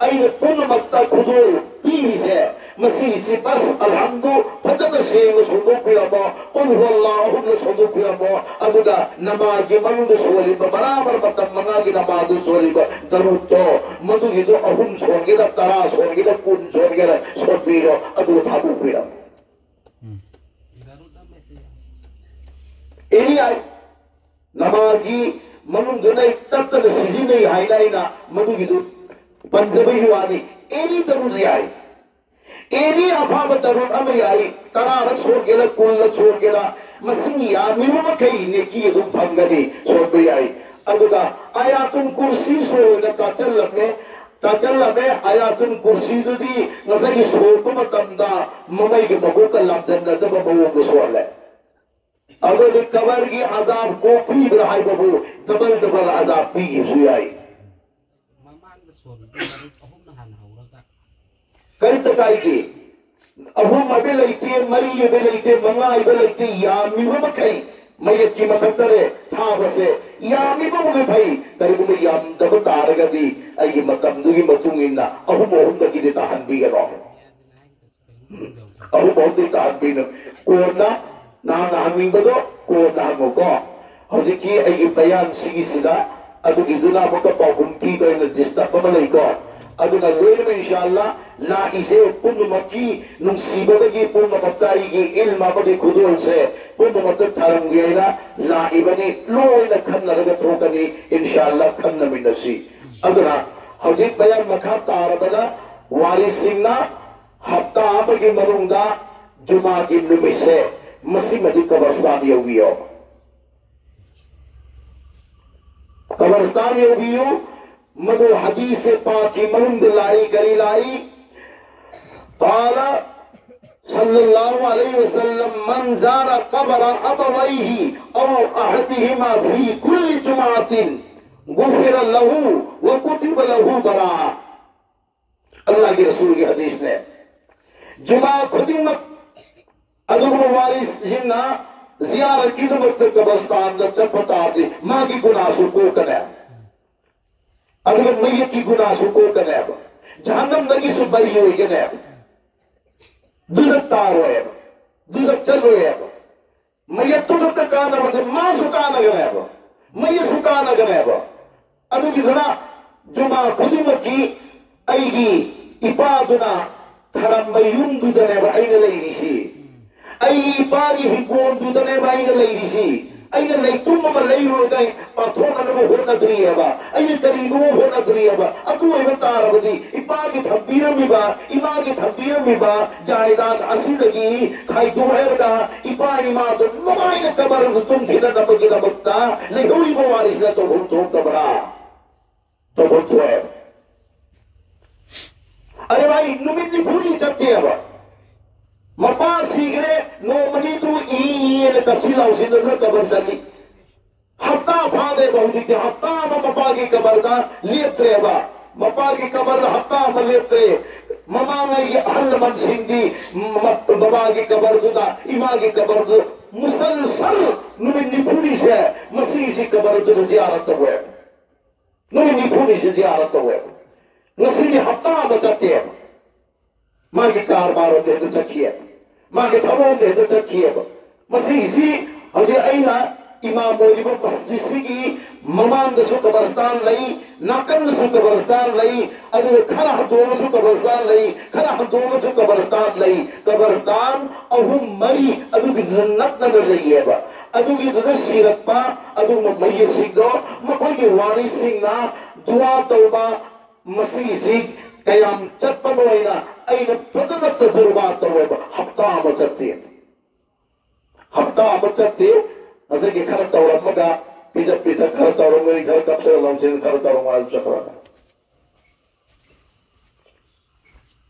ꯑꯩꯅ ꯄꯨꯝꯅꯃꯛꯇ ꯈꯨꯗꯣꯜ ꯄꯤꯔꯤꯁꯦ꯫ ꯃꯁꯤꯁꯤ ꯕꯁ ꯑꯜꯍꯝꯗꯨ ꯐꯖꯅ ꯁꯦꯡꯅ ꯁꯣꯟꯗꯣꯛꯄꯤꯔꯝꯃꯣ, ꯀꯨꯜ ꯍꯨꯋꯜꯂꯥꯍꯨ ꯑꯍꯨꯝꯅ ꯁꯣꯟꯗꯣꯛꯄꯤꯔꯝꯃꯣ, ꯑꯗꯨꯒ ꯅꯃꯥꯖꯒꯤ ꯃꯅꯨꯡꯗ ꯁꯣꯜꯂꯤꯕ ꯕꯔꯥꯕꯔ ꯃꯇꯝ ꯃꯉꯥꯒꯤ ꯅꯃꯥꯖꯗꯨ ꯁꯣꯜꯂꯤꯕ ꯗꯔꯨꯗꯇꯣ, ꯃꯗꯨꯒꯤꯗꯣ ꯑꯍꯨꯝ ꯁꯣꯟꯒꯦꯔꯥ, ꯇꯔꯥ ꯁꯣꯟꯒꯦꯔꯥ, ꯀꯨꯟ ꯁꯣꯟꯒꯦꯔꯥ, ꯁꯣꯟꯕꯤꯔꯣ, ꯑꯗꯨꯒ ꯊꯥꯗꯣꯛꯄꯤꯔꯝꯃꯣ꯫ ꯎꯝ꯫ ꯑꯦꯅꯤ ꯌꯥꯏ꯫ ꯅꯃꯥꯖꯒꯤ ꯃꯅꯨꯡꯗꯨꯅ ꯑꯩ ꯇꯠꯇꯅ ꯁꯤꯖꯤꯟꯅꯩ ꯍꯥꯏꯅ ꯑꯩꯅ ꯃꯗꯨꯒꯤꯗꯨ ꯄꯟꯖꯕꯒꯤ ꯋꯥꯅꯤ꯫ ꯑꯦꯅꯤ ꯗꯔꯨꯗ ꯌꯥꯏ꯫ ꯑꯦꯅꯤ ꯑꯐꯕ ꯗꯔꯨꯗ ꯑꯃ ꯌꯥꯏ꯫ ꯇꯔꯥꯔꯛ ꯁꯣꯟꯒꯦꯔꯥ, ꯀꯨꯟꯂꯛ ꯁꯣꯟꯒꯦꯔꯥ, ꯃꯁꯤꯡ ꯌꯥꯝꯃꯤꯕ ꯃꯈꯩ ꯅꯦꯀꯤ ꯑꯗꯨꯝ ꯐꯪꯒꯅꯤ, ꯁꯣꯟꯕ ꯌꯥꯏ꯫ ꯑꯗꯨꯒ ꯑꯌꯥꯇꯨꯜ ꯀꯨꯔꯁꯤ ꯁꯣꯏꯅ ꯇꯥꯛꯆꯜꯂꯝꯃꯦ, ꯇꯥꯛꯆꯜꯂꯝꯃꯦ꯫ ꯑꯌꯥꯇꯨꯜ ꯀꯨꯔꯁꯤꯗꯨꯗꯤ ꯉꯁꯥꯏꯒꯤ ꯁꯣꯟꯕ ꯃꯇꯝꯗ ꯃꯃꯩꯒꯤ ꯃꯀꯣꯛꯀ ꯂꯥꯝꯖꯟꯅꯗꯕ ꯃꯑꯣꯡꯗ ꯁꯣꯜꯂꯦ꯫ ꯑꯗꯨꯗꯤ ꯀꯕꯔꯒꯤ ꯑꯖꯥꯕ ꯀꯣꯛ ꯄꯤꯕ꯭ꯔꯥ ꯍꯥꯏꯕꯕꯨ ꯗꯕꯜ ꯗꯕꯜ ꯑꯖꯥꯕ ꯄꯤꯈꯤꯕꯁꯨ ꯌꯥꯏ꯫ ꯃꯃꯥꯡꯗ ꯁꯣꯟꯕꯗ ꯃꯔꯨꯞ ꯑꯍꯨꯝꯅ ꯍꯥꯟꯅ ꯍꯧꯔꯒ ꯀꯔꯤꯝꯇ ꯀꯥꯏꯗꯦ꯫ ꯑꯍꯨꯝ ꯍꯥꯏꯕ ꯂꯩꯇꯦ, ꯃꯔꯤ ꯍꯥꯏꯕ ꯂꯩꯇꯦ, ꯃꯉꯥ ꯍꯥꯏꯕ ꯂꯩꯇꯦ, ꯌꯥꯝꯃꯤꯕ ꯃꯈꯩ ꯃꯌꯦꯛꯀꯤ ꯃꯊꯛꯇꯔꯦ ꯊꯥꯕꯁꯦ ꯌꯥꯝꯃꯤꯕ ꯃꯈꯩ ꯐꯩ꯫ ꯀꯔꯤꯒꯨꯝꯕ ꯌꯥꯝꯗꯕ ꯇꯥꯔꯒꯗꯤ ꯑꯩꯒꯤ ꯃꯇꯝꯗꯨꯒꯤ ꯃꯇꯨꯡ ꯏꯟꯅ ꯑꯍꯨꯝ ꯑꯍꯨꯝꯗꯒꯤꯗꯤ ꯇꯥꯍꯟꯕꯤꯒꯅꯣ꯫ ꯑꯍꯨꯝ ꯑꯍꯨꯝꯗꯤ ꯇꯥꯍꯟꯕꯤꯅꯨ꯫ ꯀꯣꯟꯅ ꯅꯍꯥꯟꯅ ꯍꯪꯅꯤꯡꯕꯗꯣ ꯀꯣꯟꯅ ꯍꯪꯉꯨꯀꯣ꯫ ꯍꯧꯖꯤꯛꯀꯤ ꯑꯩꯒꯤ ꯕꯌꯥꯟ ꯁꯤꯒꯤꯁꯤꯗ ꯑꯗꯨꯒꯤꯗꯨꯅ ꯑꯃꯨꯛꯀ ꯄꯥꯎꯈꯨꯝ ꯄꯤꯕ ꯑꯩꯅ ꯗꯤꯁꯇꯔꯕ ꯑꯃ ꯂꯩꯀꯣ꯫ ꯑꯗꯨꯅ ꯂꯣꯏꯅꯃꯛ ꯏꯟꯁꯥ ꯑꯜꯂꯥ ꯂꯥꯛꯏꯁꯦ ꯄꯨꯝꯅꯃꯛꯀꯤ ꯅꯨꯡꯁꯤꯕꯗꯒꯤ ꯄꯨꯝꯅꯃꯛꯇ ꯑꯩꯒꯤ ꯏꯜꯝ ꯑꯃꯗꯤ ꯈꯨꯗꯣꯜꯁꯦ ꯄꯨꯝꯅꯃꯛꯇ ꯊꯥꯔꯝꯒꯦ ꯍꯥꯏꯅ ꯂꯥꯛꯏꯕꯅꯤ꯫ ꯂꯣꯏꯅ ꯈꯟꯅꯔꯒ ꯊꯣꯛꯀꯅꯤ ꯏꯟꯁꯥ ꯑꯜꯂꯥ, ꯈꯟꯅꯃꯤꯟꯅꯁꯤ꯫ ꯑꯗꯨꯅ ꯍꯧꯖꯤꯛ ꯕꯌꯥꯟ ꯃꯈꯥ ꯇꯥꯔꯕꯗ ꯋꯥꯔꯤꯁꯤꯡꯅ ꯍꯞꯇꯥ ꯑꯃꯒꯤ ꯃꯅꯨꯡꯗ ꯖꯨꯃꯥꯒꯤ ꯅꯨꯃꯤꯠꯁꯦ ꯃꯁꯤꯃꯗꯤ ꯀꯕꯔꯁꯇꯥꯟ ꯌꯧꯕꯤꯌꯣ꯫ ꯀꯕꯔꯁꯇꯥꯟ ꯌꯧꯕꯤꯌꯨ꯫ ꯃꯗꯨ ꯍꯗꯤꯁꯦ ꯄꯥꯛꯀꯤ ꯃꯅꯨꯡꯗ ꯂꯥꯛꯏ꯫ ꯀꯔꯤ ꯂꯥꯛꯏ? قال صلى الله عليه وسلم: من زار قبر أبويه أو أحدهما في كل جمعة غفر له وكتب له براءة. ꯑꯜꯂꯥꯍꯒꯤ ꯔꯁꯨꯜꯒꯤ ꯍꯗꯤꯁꯅꯦ꯫ ꯖꯨꯃꯥ ꯈꯨꯗꯤꯡꯃꯛ ꯑꯗꯨꯒꯨꯝꯕ ꯋꯥꯔꯤꯁꯤꯡꯅ ꯖꯤꯌꯥꯔꯠꯀꯤꯗꯃꯛꯇ ꯀꯕꯔꯁꯇꯥꯟꯗ ꯆꯠꯄ ꯇꯥꯔꯗꯤ ꯃꯥꯒꯤ ꯒꯨꯅꯥꯁꯨ ꯀꯣꯛꯀꯅꯦ꯫ ꯑꯗꯨꯒ ꯃꯌꯦꯛꯀꯤ ꯒꯨꯅꯥꯁꯨ ꯀꯣꯛꯀꯅꯦꯕ꯫ ꯖꯍꯟꯅꯝꯗꯒꯤꯁꯨ ꯕꯔꯤ ꯑꯣꯏꯒꯅꯦꯕ꯫ ꯗꯨꯖꯛ ꯇꯥꯔꯣꯏꯕ꯫ ꯗꯨꯖꯛ ꯆꯠꯂꯣꯏꯕ꯫ ꯃꯌꯦꯛꯇꯨ ꯈꯛꯇ ꯀꯥꯟꯅꯕꯁꯦ ꯃꯥꯁꯨ ꯀꯥꯟꯅꯒꯅꯦꯕ꯫ ꯃꯌꯦꯛꯁꯨ ꯀꯥꯟꯅꯒꯅꯦꯕ꯫ ꯑꯗꯨꯒꯤꯗꯨꯅ ꯖꯨꯃꯥ ꯈꯨꯗꯤꯡꯃꯛꯀꯤ ꯑꯩꯒꯤ ꯏꯄꯥꯗꯨꯅ ꯊꯔꯝꯕ ꯌꯨꯝꯗꯨꯗꯅꯦꯕ ꯑꯩꯅ ꯂꯩꯔꯤꯁꯤ꯫ ꯑꯩꯒꯤ ꯏꯄꯥꯒꯤ ꯍꯤꯡꯒꯣꯜꯗꯨꯗꯅꯦꯕ ꯑꯩꯅ ꯂꯩꯔꯤꯁꯤ꯫ ꯑꯩꯅ ꯂꯩꯇꯨꯝ ꯑꯃ ꯂꯩꯔꯨꯔꯒ ꯄꯥꯊꯣꯛꯅꯅꯕ ꯍꯣꯠꯅꯗ꯭ꯔꯤꯑꯕ꯫ ꯑꯩꯅ ꯀꯔꯤꯒꯨꯝꯕ ꯍꯣꯠꯅꯗ꯭ꯔꯤꯑꯕ꯫ ꯑꯗꯨ ꯑꯣꯏꯕ ꯇꯥꯔꯕꯗꯤ ꯏꯄꯥꯒꯤ ꯊꯝꯕꯤꯔꯝꯃꯤꯕ, ꯏꯃꯥꯒꯤ ꯊꯝꯕꯤꯔꯝꯃꯤꯕ ꯖꯥꯏꯗꯥꯗ ꯑꯁꯤꯗꯒꯤ ꯈꯥꯏꯗꯣꯛꯍꯜꯂꯒ ꯏꯄꯥ ꯏꯃꯥꯗꯣ ꯅꯨꯡꯉꯥꯏꯅ ꯀꯕꯔꯗ ꯇꯨꯝꯈꯤꯅꯅꯕꯒꯤꯗꯃꯛꯇ ꯂꯩꯍꯧꯔꯤꯕ ꯋꯥꯔꯤꯁꯤꯅ ꯇꯧꯐꯝ ꯊꯣꯛꯇꯕ꯭ꯔꯥ? ꯇꯧꯐꯝ ꯊꯣꯛꯑꯦ꯫ ꯑꯔꯦ ꯚꯥꯏ, ꯅꯨꯃꯤꯠ ꯅꯤꯐꯨꯅꯤ ꯆꯠꯇꯦꯕ꯫ ꯃꯄꯥ ꯁꯤꯈ꯭ꯔꯦ, ꯅꯣꯡꯃꯅꯤꯗꯨ ꯏ ꯏ ꯑꯅ ꯀꯞꯁꯤ ꯂꯥꯎꯁꯤꯟꯗꯅ ꯀꯕꯔ ꯆꯠꯂꯤ꯫ ꯍꯞꯇꯥ ꯐꯥꯗꯦꯕ ꯍꯧꯖꯤꯛꯇꯤ꯫ ꯍꯞꯇꯥ ꯑꯃ ꯃꯄꯥꯒꯤ ꯀꯕꯔꯗ ꯂꯦꯞꯇ꯭ꯔꯦꯕ꯫ ꯃꯄꯥꯒꯤ ꯀꯕꯔꯗ ꯍꯞꯇꯥ ꯑꯃ ꯂꯦꯞꯇ꯭ꯔꯦ꯫ ꯃꯃꯥꯡꯉꯩꯒꯤ ꯑꯍꯜ ꯂꯃꯟꯁꯤꯡꯗꯤ ꯃ-, ꯕꯕꯥꯒꯤ ꯀꯕꯔꯗꯨꯗ, ꯏꯃꯥꯒꯤ ꯀꯕꯔꯗꯨ ꯃꯨꯁꯜꯁꯜ ꯅꯨꯃꯤꯠ ꯅꯤꯐꯨꯅꯤꯁꯦ ꯃꯁꯤꯒꯤꯁꯤ ꯀꯕꯔꯗꯨꯗ ꯖꯤꯌꯥꯔꯠ ꯇꯧꯋꯦ꯫ ꯅꯨꯃꯤꯠ ꯅꯤꯐꯨꯅꯤꯁꯤ ꯖꯤꯌꯥꯔꯠ ꯇꯧꯋꯦ꯫ ꯉꯁꯤꯗꯤ ꯍꯞꯇꯥ ꯑꯃ ꯆꯠꯇꯦ꯫ ꯃꯥꯒꯤ ꯀꯔꯕꯥꯔ ꯑꯃꯗ ꯍꯦꯛꯇ ꯆꯠꯈꯤꯑꯕ꯫ ꯃꯥꯒꯤ ꯊꯕꯛ ꯑꯃꯗ ꯍꯦꯛꯇ ꯆꯠꯈꯤꯑꯕ꯫ ꯃꯁꯤꯁꯤ ꯍꯧꯖꯤꯛ ꯑꯩꯅ ꯏꯃꯥꯝ ꯑꯣꯏꯔꯤꯕ ꯃꯁꯖꯤꯠꯁꯤꯒꯤ ꯃꯃꯥꯡꯗꯁꯨ ꯀꯕꯔꯁꯇꯥꯟ ꯂꯩ, ꯅꯥꯀꯟꯗꯁꯨ ꯀꯕꯔꯁꯇꯥꯟ ꯂꯩ, ꯑꯗꯨꯒ ꯈꯔ ꯍꯟꯗꯣꯛꯑꯒꯁꯨ ꯀꯕꯔꯁꯇꯥꯟ ꯂꯩ, ꯈꯔ ꯍꯟꯗꯣꯛꯑꯒꯁꯨ ꯀꯕꯔꯁꯇꯥꯟ ꯂꯩ꯫ ꯀꯕꯔꯁꯇꯥꯟ ꯑꯍꯨꯝ ꯃꯔꯤ ꯑꯗꯨꯒꯤꯗꯨꯗ ꯅꯛꯅꯅ ꯂꯩꯌꯦꯕ꯫ ꯑꯗꯨꯒꯤꯗꯨꯗ ꯁꯤꯔꯛꯄ ꯑꯗꯨꯒꯨꯝꯕ ꯃꯌꯦꯛꯁꯤꯡꯗꯣ ꯃꯈꯣꯏꯒꯤ ꯋꯥꯔꯤꯁꯤꯡꯅ ꯗꯨꯋꯥ ꯇꯧꯕ, ꯃꯁꯤꯒꯤꯁꯤ ꯀꯌꯥꯝ ꯆꯠꯄꯅꯣ ꯍꯥꯏꯅ ꯑꯩꯅ ꯐꯖꯅ ꯇꯖꯨꯔꯕꯥ ꯇꯧꯋꯦꯕ꯫ ꯍꯞꯇꯥ ꯑꯃ ꯆꯠꯇꯦ꯫ ꯍꯞꯇꯥ ꯑꯃ ꯆꯠꯇꯦ꯫ ꯉꯁꯥꯏꯒꯤ ꯈꯔ ꯇꯧꯔꯝꯃꯒ ꯄꯤꯖ ꯄꯤꯖ ꯈꯔ ꯇꯧꯔꯝꯒꯅꯤ, ꯈꯔ ꯀꯞꯁꯤꯜꯂ ꯂꯝꯁꯤꯅ ꯈꯔ ꯇꯧꯔꯝꯃꯒ ꯑꯗꯨꯝ ꯆꯠꯈ꯭ꯔꯒ꯫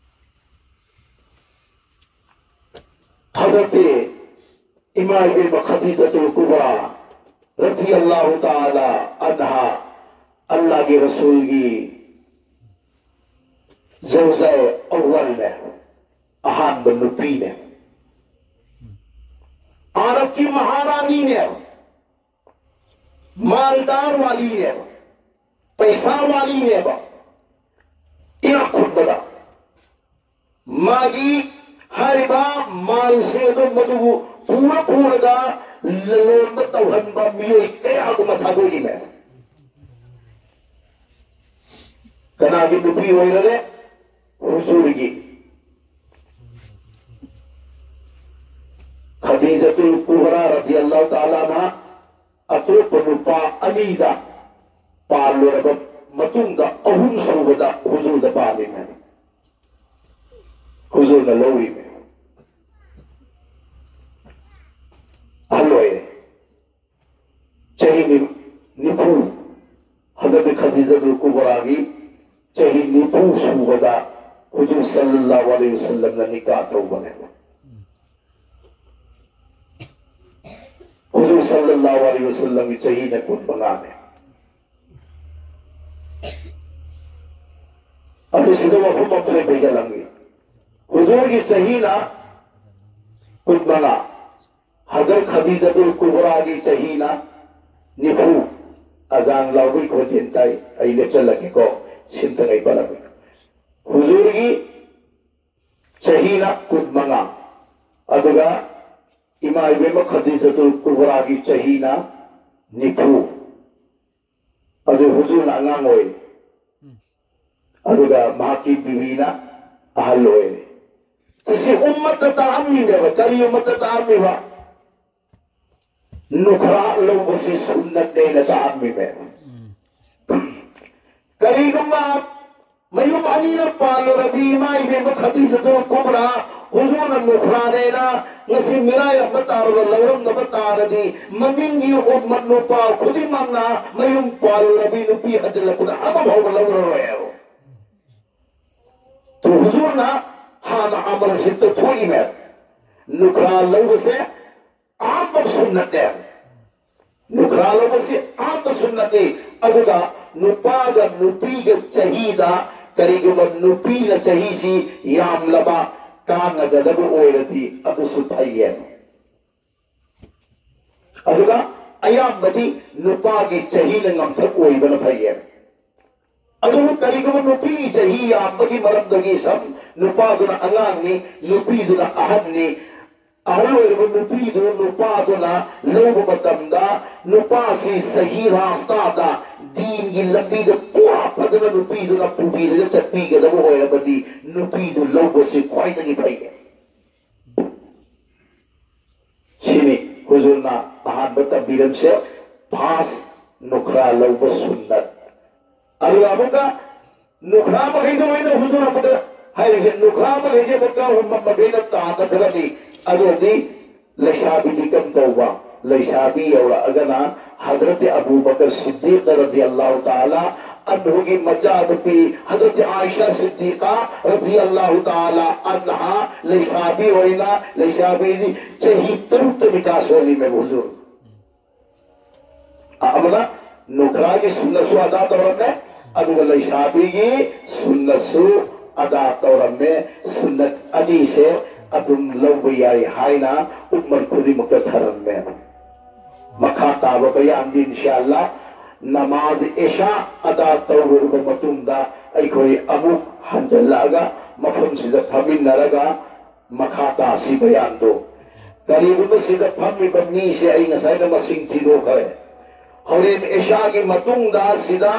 ꯍꯖꯔꯠ ꯏꯃꯥ ꯏꯕꯦꯝꯃ ꯈꯗꯤꯖꯥꯇꯨꯜ ꯀꯨꯕ꯭ꯔꯥ ꯔꯖꯤꯌꯜꯂꯥꯍꯨ ꯇꯥꯂꯥ ꯑꯟꯍꯥ, ꯑꯜꯂꯥꯍꯒꯤ ꯔꯁꯨꯜꯒꯤ ꯖꯧꯖꯥꯏ ꯑꯋ꯭ꯋꯜꯅꯦ, ꯑꯍꯥꯟꯕ ꯅꯨꯄꯤꯅꯦ꯫ ꯑꯔꯕꯀꯤ ꯃꯍꯥꯔꯥꯅꯤꯅꯦ, ꯃꯥꯜꯗꯥꯔ ꯋꯥꯂꯤꯅꯦ꯫ ꯄꯩꯁꯥ ꯋꯥꯔꯤꯅꯦꯕ꯫ ꯏꯅꯥꯛ ꯈꯨꯟꯕꯗ ꯃꯥꯒꯤ ꯍꯥꯏꯔꯤꯕ ꯃꯥꯜꯁꯤꯡ ꯑꯗꯨ ꯃꯗꯨꯕꯨ ꯄꯨꯔ ꯄꯨꯔꯒ ꯂꯂꯣꯟꯕ ꯇꯧꯍꯟꯕ ꯃꯤꯑꯣꯏ ꯀꯌꯥꯒꯨꯝꯕ ꯊꯥꯗꯣꯛꯏꯅꯦ꯫ ꯀꯅꯥꯒꯤ ꯅꯨꯄꯤ ꯑꯣꯏꯔꯔꯦ? ꯍꯨꯖꯨꯔꯒꯤ꯫ ꯈꯗꯤꯖꯥꯇꯨꯜ ꯀꯨꯕ꯭ꯔꯥ ꯔꯗꯤꯌꯜꯂꯥꯍꯨ ꯇꯥꯂꯥ ꯑꯟꯍꯥ ꯑꯇꯣꯞꯄ ꯅꯨꯄꯥ ꯑꯅꯤꯗ ꯄꯥꯜꯂꯨꯔꯕ ꯃꯇꯨꯡꯗ ꯑꯍꯨꯝ ꯁꯨꯕꯗ ꯍꯨꯖꯨꯔꯗ ꯄꯥꯜꯂꯤꯅꯦ꯫ ꯍꯨꯖꯨꯔꯅ ꯂꯧꯔꯤꯅꯦ꯫ ꯑꯍꯜ ꯑꯣꯏꯔꯦ꯫ ꯆꯍꯤ ꯅꯤ-, ꯅꯤꯐꯨ꯫ ꯍꯟꯗꯛꯇꯤ ꯈꯗꯤꯖꯥꯇꯨꯜ ꯀꯨꯕ꯭ꯔꯥꯒꯤ ꯆꯍꯤ ꯅꯤꯐꯨ ꯁꯨꯕꯗ ꯍꯨꯖꯨꯔ ꯁꯜꯂꯜꯂꯥꯍꯨ ꯑꯂꯩꯍꯤ ꯋꯁꯜꯂꯝꯅ ꯅꯤꯀꯥ ꯇꯧꯕꯅꯦꯕ꯫ ꯍꯨꯖꯨꯔ ꯁꯜꯂꯜꯂꯥꯍꯨ ꯑꯂꯩꯍꯤ ꯋꯁꯜꯂꯝꯒꯤ ꯆꯍꯤꯅ ꯀꯨꯟ ꯃꯉꯥꯅꯦ꯫ ꯑꯗꯨ ꯁꯤꯗ ꯋꯥꯐꯝ ꯑꯃ ꯊꯣꯛꯑꯦ ꯄꯩꯒꯜ ꯑꯃꯒꯤ꯫ ꯍꯨꯖꯨꯔꯒꯤ ꯆꯍꯤꯅ ꯀꯨꯟ ꯃꯉꯥ, ꯍꯖꯔꯠ ꯈꯗꯤꯖꯥꯇꯨꯜ ꯀꯨꯕ꯭ꯔꯥꯒꯤ ꯆꯍꯤꯅ ꯅꯤꯐꯨ꯫ ꯑꯖꯥꯟ ꯂꯥꯎꯕꯒꯤ ꯈꯣꯟꯖꯦꯜ ꯇꯥꯏ, ꯑꯩ ꯂꯦꯞꯆꯜꯂꯒꯦꯀꯣ, ꯁꯤꯝꯇꯪ ꯑꯩ ꯄꯜꯂꯝꯒꯦ꯫ ꯍꯨꯖꯨꯔꯒꯤ ꯆꯍꯤꯅ ꯀꯨꯟ ꯃꯉꯥ, ꯑꯗꯨꯒ ꯏꯃꯥ ꯏꯕꯦꯝꯃ ꯈꯗꯤꯖꯥꯇꯨꯜ ꯀꯨꯕ꯭ꯔꯥꯒꯤ ꯆꯍꯤꯅ ꯅꯤꯐꯨ꯫ ꯑꯗꯨ ꯍꯨꯖꯨꯔꯅ ꯑꯉꯥꯡ ꯑꯣꯏꯔꯤ, ꯑꯗꯨꯒ ꯃꯍꯥꯛꯀꯤ ꯕꯤꯕꯤꯅ ꯑꯍꯜ ꯑꯣꯏꯔꯤ꯫ ꯁꯤ ꯎꯝꯃꯠꯇ ꯇꯥꯛꯑꯝꯃꯤꯅꯦꯕ꯫ ꯀꯔꯤ ꯎꯝꯃꯠꯇ ꯇꯥꯛꯑꯝꯃꯤꯕ? ꯅꯨꯈ꯭ꯔꯥ ꯂꯧꯕꯁꯤ ꯁꯨꯟꯅꯠꯅꯦꯅ ꯇꯥꯛꯑꯝꯃꯤꯅꯦꯕ꯫ ꯀꯔꯤꯒꯨꯝꯕ ꯃꯌꯨꯝ ꯑꯅꯤꯔꯛ ꯄꯥꯜꯂꯨꯔꯕꯤ ꯏꯃꯥ ꯏꯕꯦꯝꯃ ꯈꯗꯤꯖꯥꯇꯨꯜ ꯀꯨꯕ꯭ꯔꯥ ꯍꯨꯖꯨꯔꯅ ꯅꯨꯈ꯭ꯔꯥꯅꯦꯅ ꯉꯁꯤ ꯃꯤꯔꯥꯏꯔꯝꯕ ꯇꯥꯔꯕ ꯂꯧꯔꯝꯗꯕ ꯇꯥꯔꯗꯤ, ꯃꯅꯤꯡꯒꯤ ꯎꯝꯃꯠ ꯅꯨꯄꯥ ꯈꯨꯗꯤꯡꯃꯛꯅ ꯃꯌꯨꯝ ꯄꯥꯜꯂꯨꯔꯕꯤ ꯅꯨꯄꯤ ꯍꯟꯖꯤꯜꯂꯛꯄꯗ ꯑꯃ ꯐꯥꯎꯕ ꯂꯧꯔꯔꯣꯏ ꯍꯥꯏꯕ꯫ ꯇꯨ ꯍꯨꯖꯨꯔꯅ ꯍꯥꯟꯅ ꯑꯃꯜꯁꯤ ꯇꯧꯊꯣꯛꯏꯅꯦ꯫ ꯅꯨꯈ꯭ꯔꯥ ꯂꯧꯕꯁꯦ ꯑꯍꯥꯟꯕ ꯁꯨꯟꯅꯠꯅꯦ꯫ ꯅꯨꯈ꯭ꯔꯥ ꯂꯧꯕꯁꯤ ꯑꯍꯥꯟꯕ ꯁꯨꯟꯅꯠꯅꯤ꯫ ꯑꯗꯨꯒ ꯅꯨꯄꯥꯒ ꯅꯨꯄꯤꯒ ꯆꯍꯤꯗ ꯀꯔꯤꯒꯨꯝꯕ ꯅꯨꯄꯤꯅ ꯆꯍꯤꯁꯤ ꯌꯥꯝꯂꯕ ꯀꯥꯟꯅꯒꯗꯕ ꯑꯣꯏꯔꯗꯤ ꯑꯗꯨꯁꯨ ꯐꯩꯌꯦ꯫ ꯑꯗꯨꯒ ꯑꯌꯥꯝꯕꯗꯤ ꯅꯨꯄꯥꯒꯤ ꯆꯍꯤꯅ ꯉꯝꯊꯛ ꯑꯣꯏꯕꯅ ꯐꯩꯌꯦ꯫ ꯑꯗꯨꯕꯨ ꯀꯔꯤꯒꯨꯝꯕ ꯅꯨꯄꯤꯒꯤ ꯆꯍꯤ ꯌꯥꯝꯕꯒꯤ ꯃꯔꯝꯗꯒꯤ ꯁꯝ, ꯅꯨꯄꯥꯗꯨꯅ ꯑꯉꯥꯡꯅꯤ, ꯅꯨꯄꯤꯗꯨꯅ ꯑꯍꯟꯅꯤ, ꯑꯍꯜ ꯑꯣꯏꯔꯕ ꯅꯨꯄꯤꯗꯨ ꯅꯨꯄꯥꯗꯨꯅ ꯂꯧꯕ ꯃꯇꯝꯗ, ꯅꯨꯄꯥꯁꯤ ꯁꯍꯤ ꯔꯥꯁꯇꯥꯗ, ꯗꯤꯟꯒꯤ ꯂꯝꯕꯤꯗ ꯄꯨꯔꯥ ꯐꯖꯅ ꯅꯨꯄꯤꯗꯨꯅ ꯄꯨꯕꯤꯔꯒ ꯆꯠꯄꯤꯒꯗꯕ ꯑꯣꯏꯔꯕꯗꯤ, ꯅꯨꯄꯤꯗꯨ ꯂꯧꯕꯁꯤ ꯈ꯭ꯋꯥꯏꯗꯒꯤ ꯐꯩ꯫ ꯁꯤꯅꯤ ꯍꯨꯖꯨꯔꯅ ꯑꯍꯥꯟꯕ ꯇꯝꯕꯤꯔꯝꯁꯦ, ꯐꯥꯁ ꯅꯨꯈ꯭ꯔꯥ ꯂꯧꯕ ꯁꯨꯟꯅꯠ꯫ ꯑꯗꯨꯒ ꯑꯃꯨꯛꯀ ꯅꯨꯈ꯭ꯔꯥ ꯃꯈꯩꯗ ꯑꯣꯏꯅ ꯍꯨꯖꯨꯔ ꯑꯃꯨꯛꯀ ꯍꯥꯏꯔꯤꯁꯦ, ꯅꯨꯈ꯭ꯔꯥ ꯃꯈꯩꯁꯦ ꯑꯃꯨꯛꯀ ꯃꯈꯩꯅ ꯇꯥꯟꯅ ꯈꯔꯗꯤ꯫ ꯑꯗꯨꯗꯤ ꯂꯩꯁꯥꯕꯤꯗꯤ ꯀꯝ ꯇꯧꯕ? ꯂꯩꯁꯥꯕꯤ ꯌꯧꯔꯛꯑꯒꯅ ꯍꯖꯔꯠ ꯑꯕꯨ ꯕꯀꯔ ꯁꯤꯗꯤꯛ ꯔꯗꯤꯌꯜꯂꯥꯍꯨ ꯇꯥꯂꯥ ꯑꯟꯍꯨꯒꯤ ꯃꯆꯥꯅꯨꯄꯤ ꯍꯖꯔꯠ ꯑꯥꯏꯁꯥ ꯁꯤꯗꯤꯀꯥ ꯔꯗꯤꯌꯜꯂꯥꯍꯨ ꯇꯥꯂꯥ ꯑꯟꯍꯥ ꯂꯩꯁꯥꯕꯤ ꯑꯣꯏꯅ, ꯂꯩꯁꯥꯕꯤꯗꯤ ꯆꯍꯤ ꯇꯔꯨꯛꯇ ꯅꯤꯀꯥ ꯁꯣꯜꯂꯤꯃꯦꯕ ꯍꯨꯖꯨꯔ꯫ ꯑꯃꯅ ꯅꯨꯈ꯭ꯔꯥꯒꯤ ꯁꯨꯟꯅꯠꯁꯨ ꯑꯗꯥ ꯇꯧꯔꯝꯃꯦ, ꯑꯗꯨꯒ ꯂꯩꯁꯥꯕꯤꯒꯤ ꯁꯨꯟꯅꯠꯁꯨ ꯑꯗꯥ ꯇꯧꯔꯝꯃꯦ꯫ ꯁꯨꯟꯅꯠ ꯑꯅꯤꯁꯦ ꯑꯗꯨꯝ ꯂꯧꯕ ꯌꯥꯏ ꯍꯥꯏꯅ ꯎꯝꯃꯠ ꯈꯨꯗꯤꯡꯃꯛꯇ ꯊꯔꯝꯃꯦ꯫ ꯃꯈꯥ ꯇꯥꯕ ꯕꯌꯥꯟꯗꯤ ꯏꯟꯁꯥ ꯑꯜꯂꯥ ꯅꯃꯥꯖ ꯏꯁꯥ ꯑꯗꯥ ꯇꯧꯔꯨꯔꯕ ꯃꯇꯨꯡꯗ ꯑꯩꯈꯣꯏ ꯑꯃꯨꯛ ꯍꯟꯖꯜꯂꯛꯑꯒ ꯃꯐꯝꯁꯤꯗ ꯐꯝꯃꯤꯟꯅꯔꯒ ꯃꯈꯥ ꯇꯥꯁꯤ ꯕꯌꯥꯟꯗꯣ꯫ ꯀꯔꯤꯒꯨꯝꯕ ꯁꯤꯗ ꯐꯝꯃꯤꯕ ꯃꯤꯁꯦ ꯑꯩ ꯉꯁꯥꯏꯅ ꯃꯁꯤꯡ ꯊꯤꯗꯣꯛꯈ꯭ꯔꯦ꯫ ꯍꯣꯔꯦꯟ ꯏꯁꯥꯒꯤ ꯃꯇꯨꯡꯗ ꯁꯤꯗ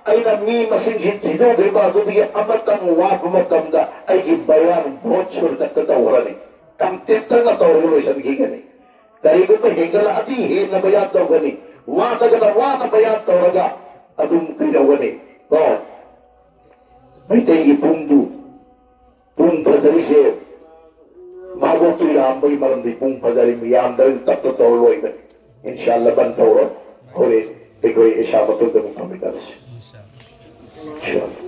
ꯑꯩꯅ ꯃꯤ ꯃꯁꯤꯡꯁꯤ ꯊꯤꯗꯣꯛꯈ꯭ꯔꯤꯕ ꯑꯗꯨꯗꯒꯤ ꯑꯃꯇꯪ ꯋꯥꯠꯄ ꯃꯇꯝꯗ ꯑꯩꯒꯤ ꯕꯌꯥꯟ ꯚꯣꯠ ꯁꯨꯔꯗꯛꯇ ꯇꯧꯈ꯭ꯔꯅꯤ꯫ ꯀꯝꯇꯦꯛꯇꯅ ꯇꯧꯔꯒ ꯂꯣꯏꯁꯤꯟꯈꯤꯒꯅꯤ꯫ ꯀꯔꯤꯒꯨꯝꯕ ꯍꯦꯟꯒꯠꯂꯛꯑꯗꯤ ꯍꯦꯟꯅ ꯕꯌꯥꯟ ꯇꯧꯒꯅꯤ, ꯋꯥꯗꯒꯅ ꯋꯥꯅ ꯕꯌꯥꯟ ꯇꯧꯔꯒ ꯑꯗꯨꯝ ꯀꯩꯗꯧꯒꯅꯤ? ꯀꯣ? ꯃꯩꯇꯩꯒꯤ ꯄꯨꯡꯕꯨ, ꯄꯨꯡ ꯐꯖꯔꯤꯁꯦ ꯚꯥꯒꯣꯛꯇꯨ ꯌꯥꯝꯕꯒꯤ ꯃꯔꯝꯗꯤ ꯄꯨꯡ ꯐꯖꯔꯤ, ꯌꯥꯝꯗ꯭ꯔꯗꯤ ꯇꯞ ꯇꯞ ꯇꯧꯔ ꯂꯣꯏꯕꯅꯤ꯫ ꯏꯟꯁꯥ ꯑꯜꯂꯥ ꯕꯟ ꯇꯧꯔꯣ꯫ ꯍꯣꯔꯦꯟ ꯑꯩꯈꯣꯏ ꯏꯁꯥ ꯃꯇꯨꯡꯗ ꯑꯃꯨꯛ ꯐꯝꯃꯤꯟꯅꯔꯁꯤ꯫ ꯏꯟꯁꯥ ꯑꯜꯂꯥ꯫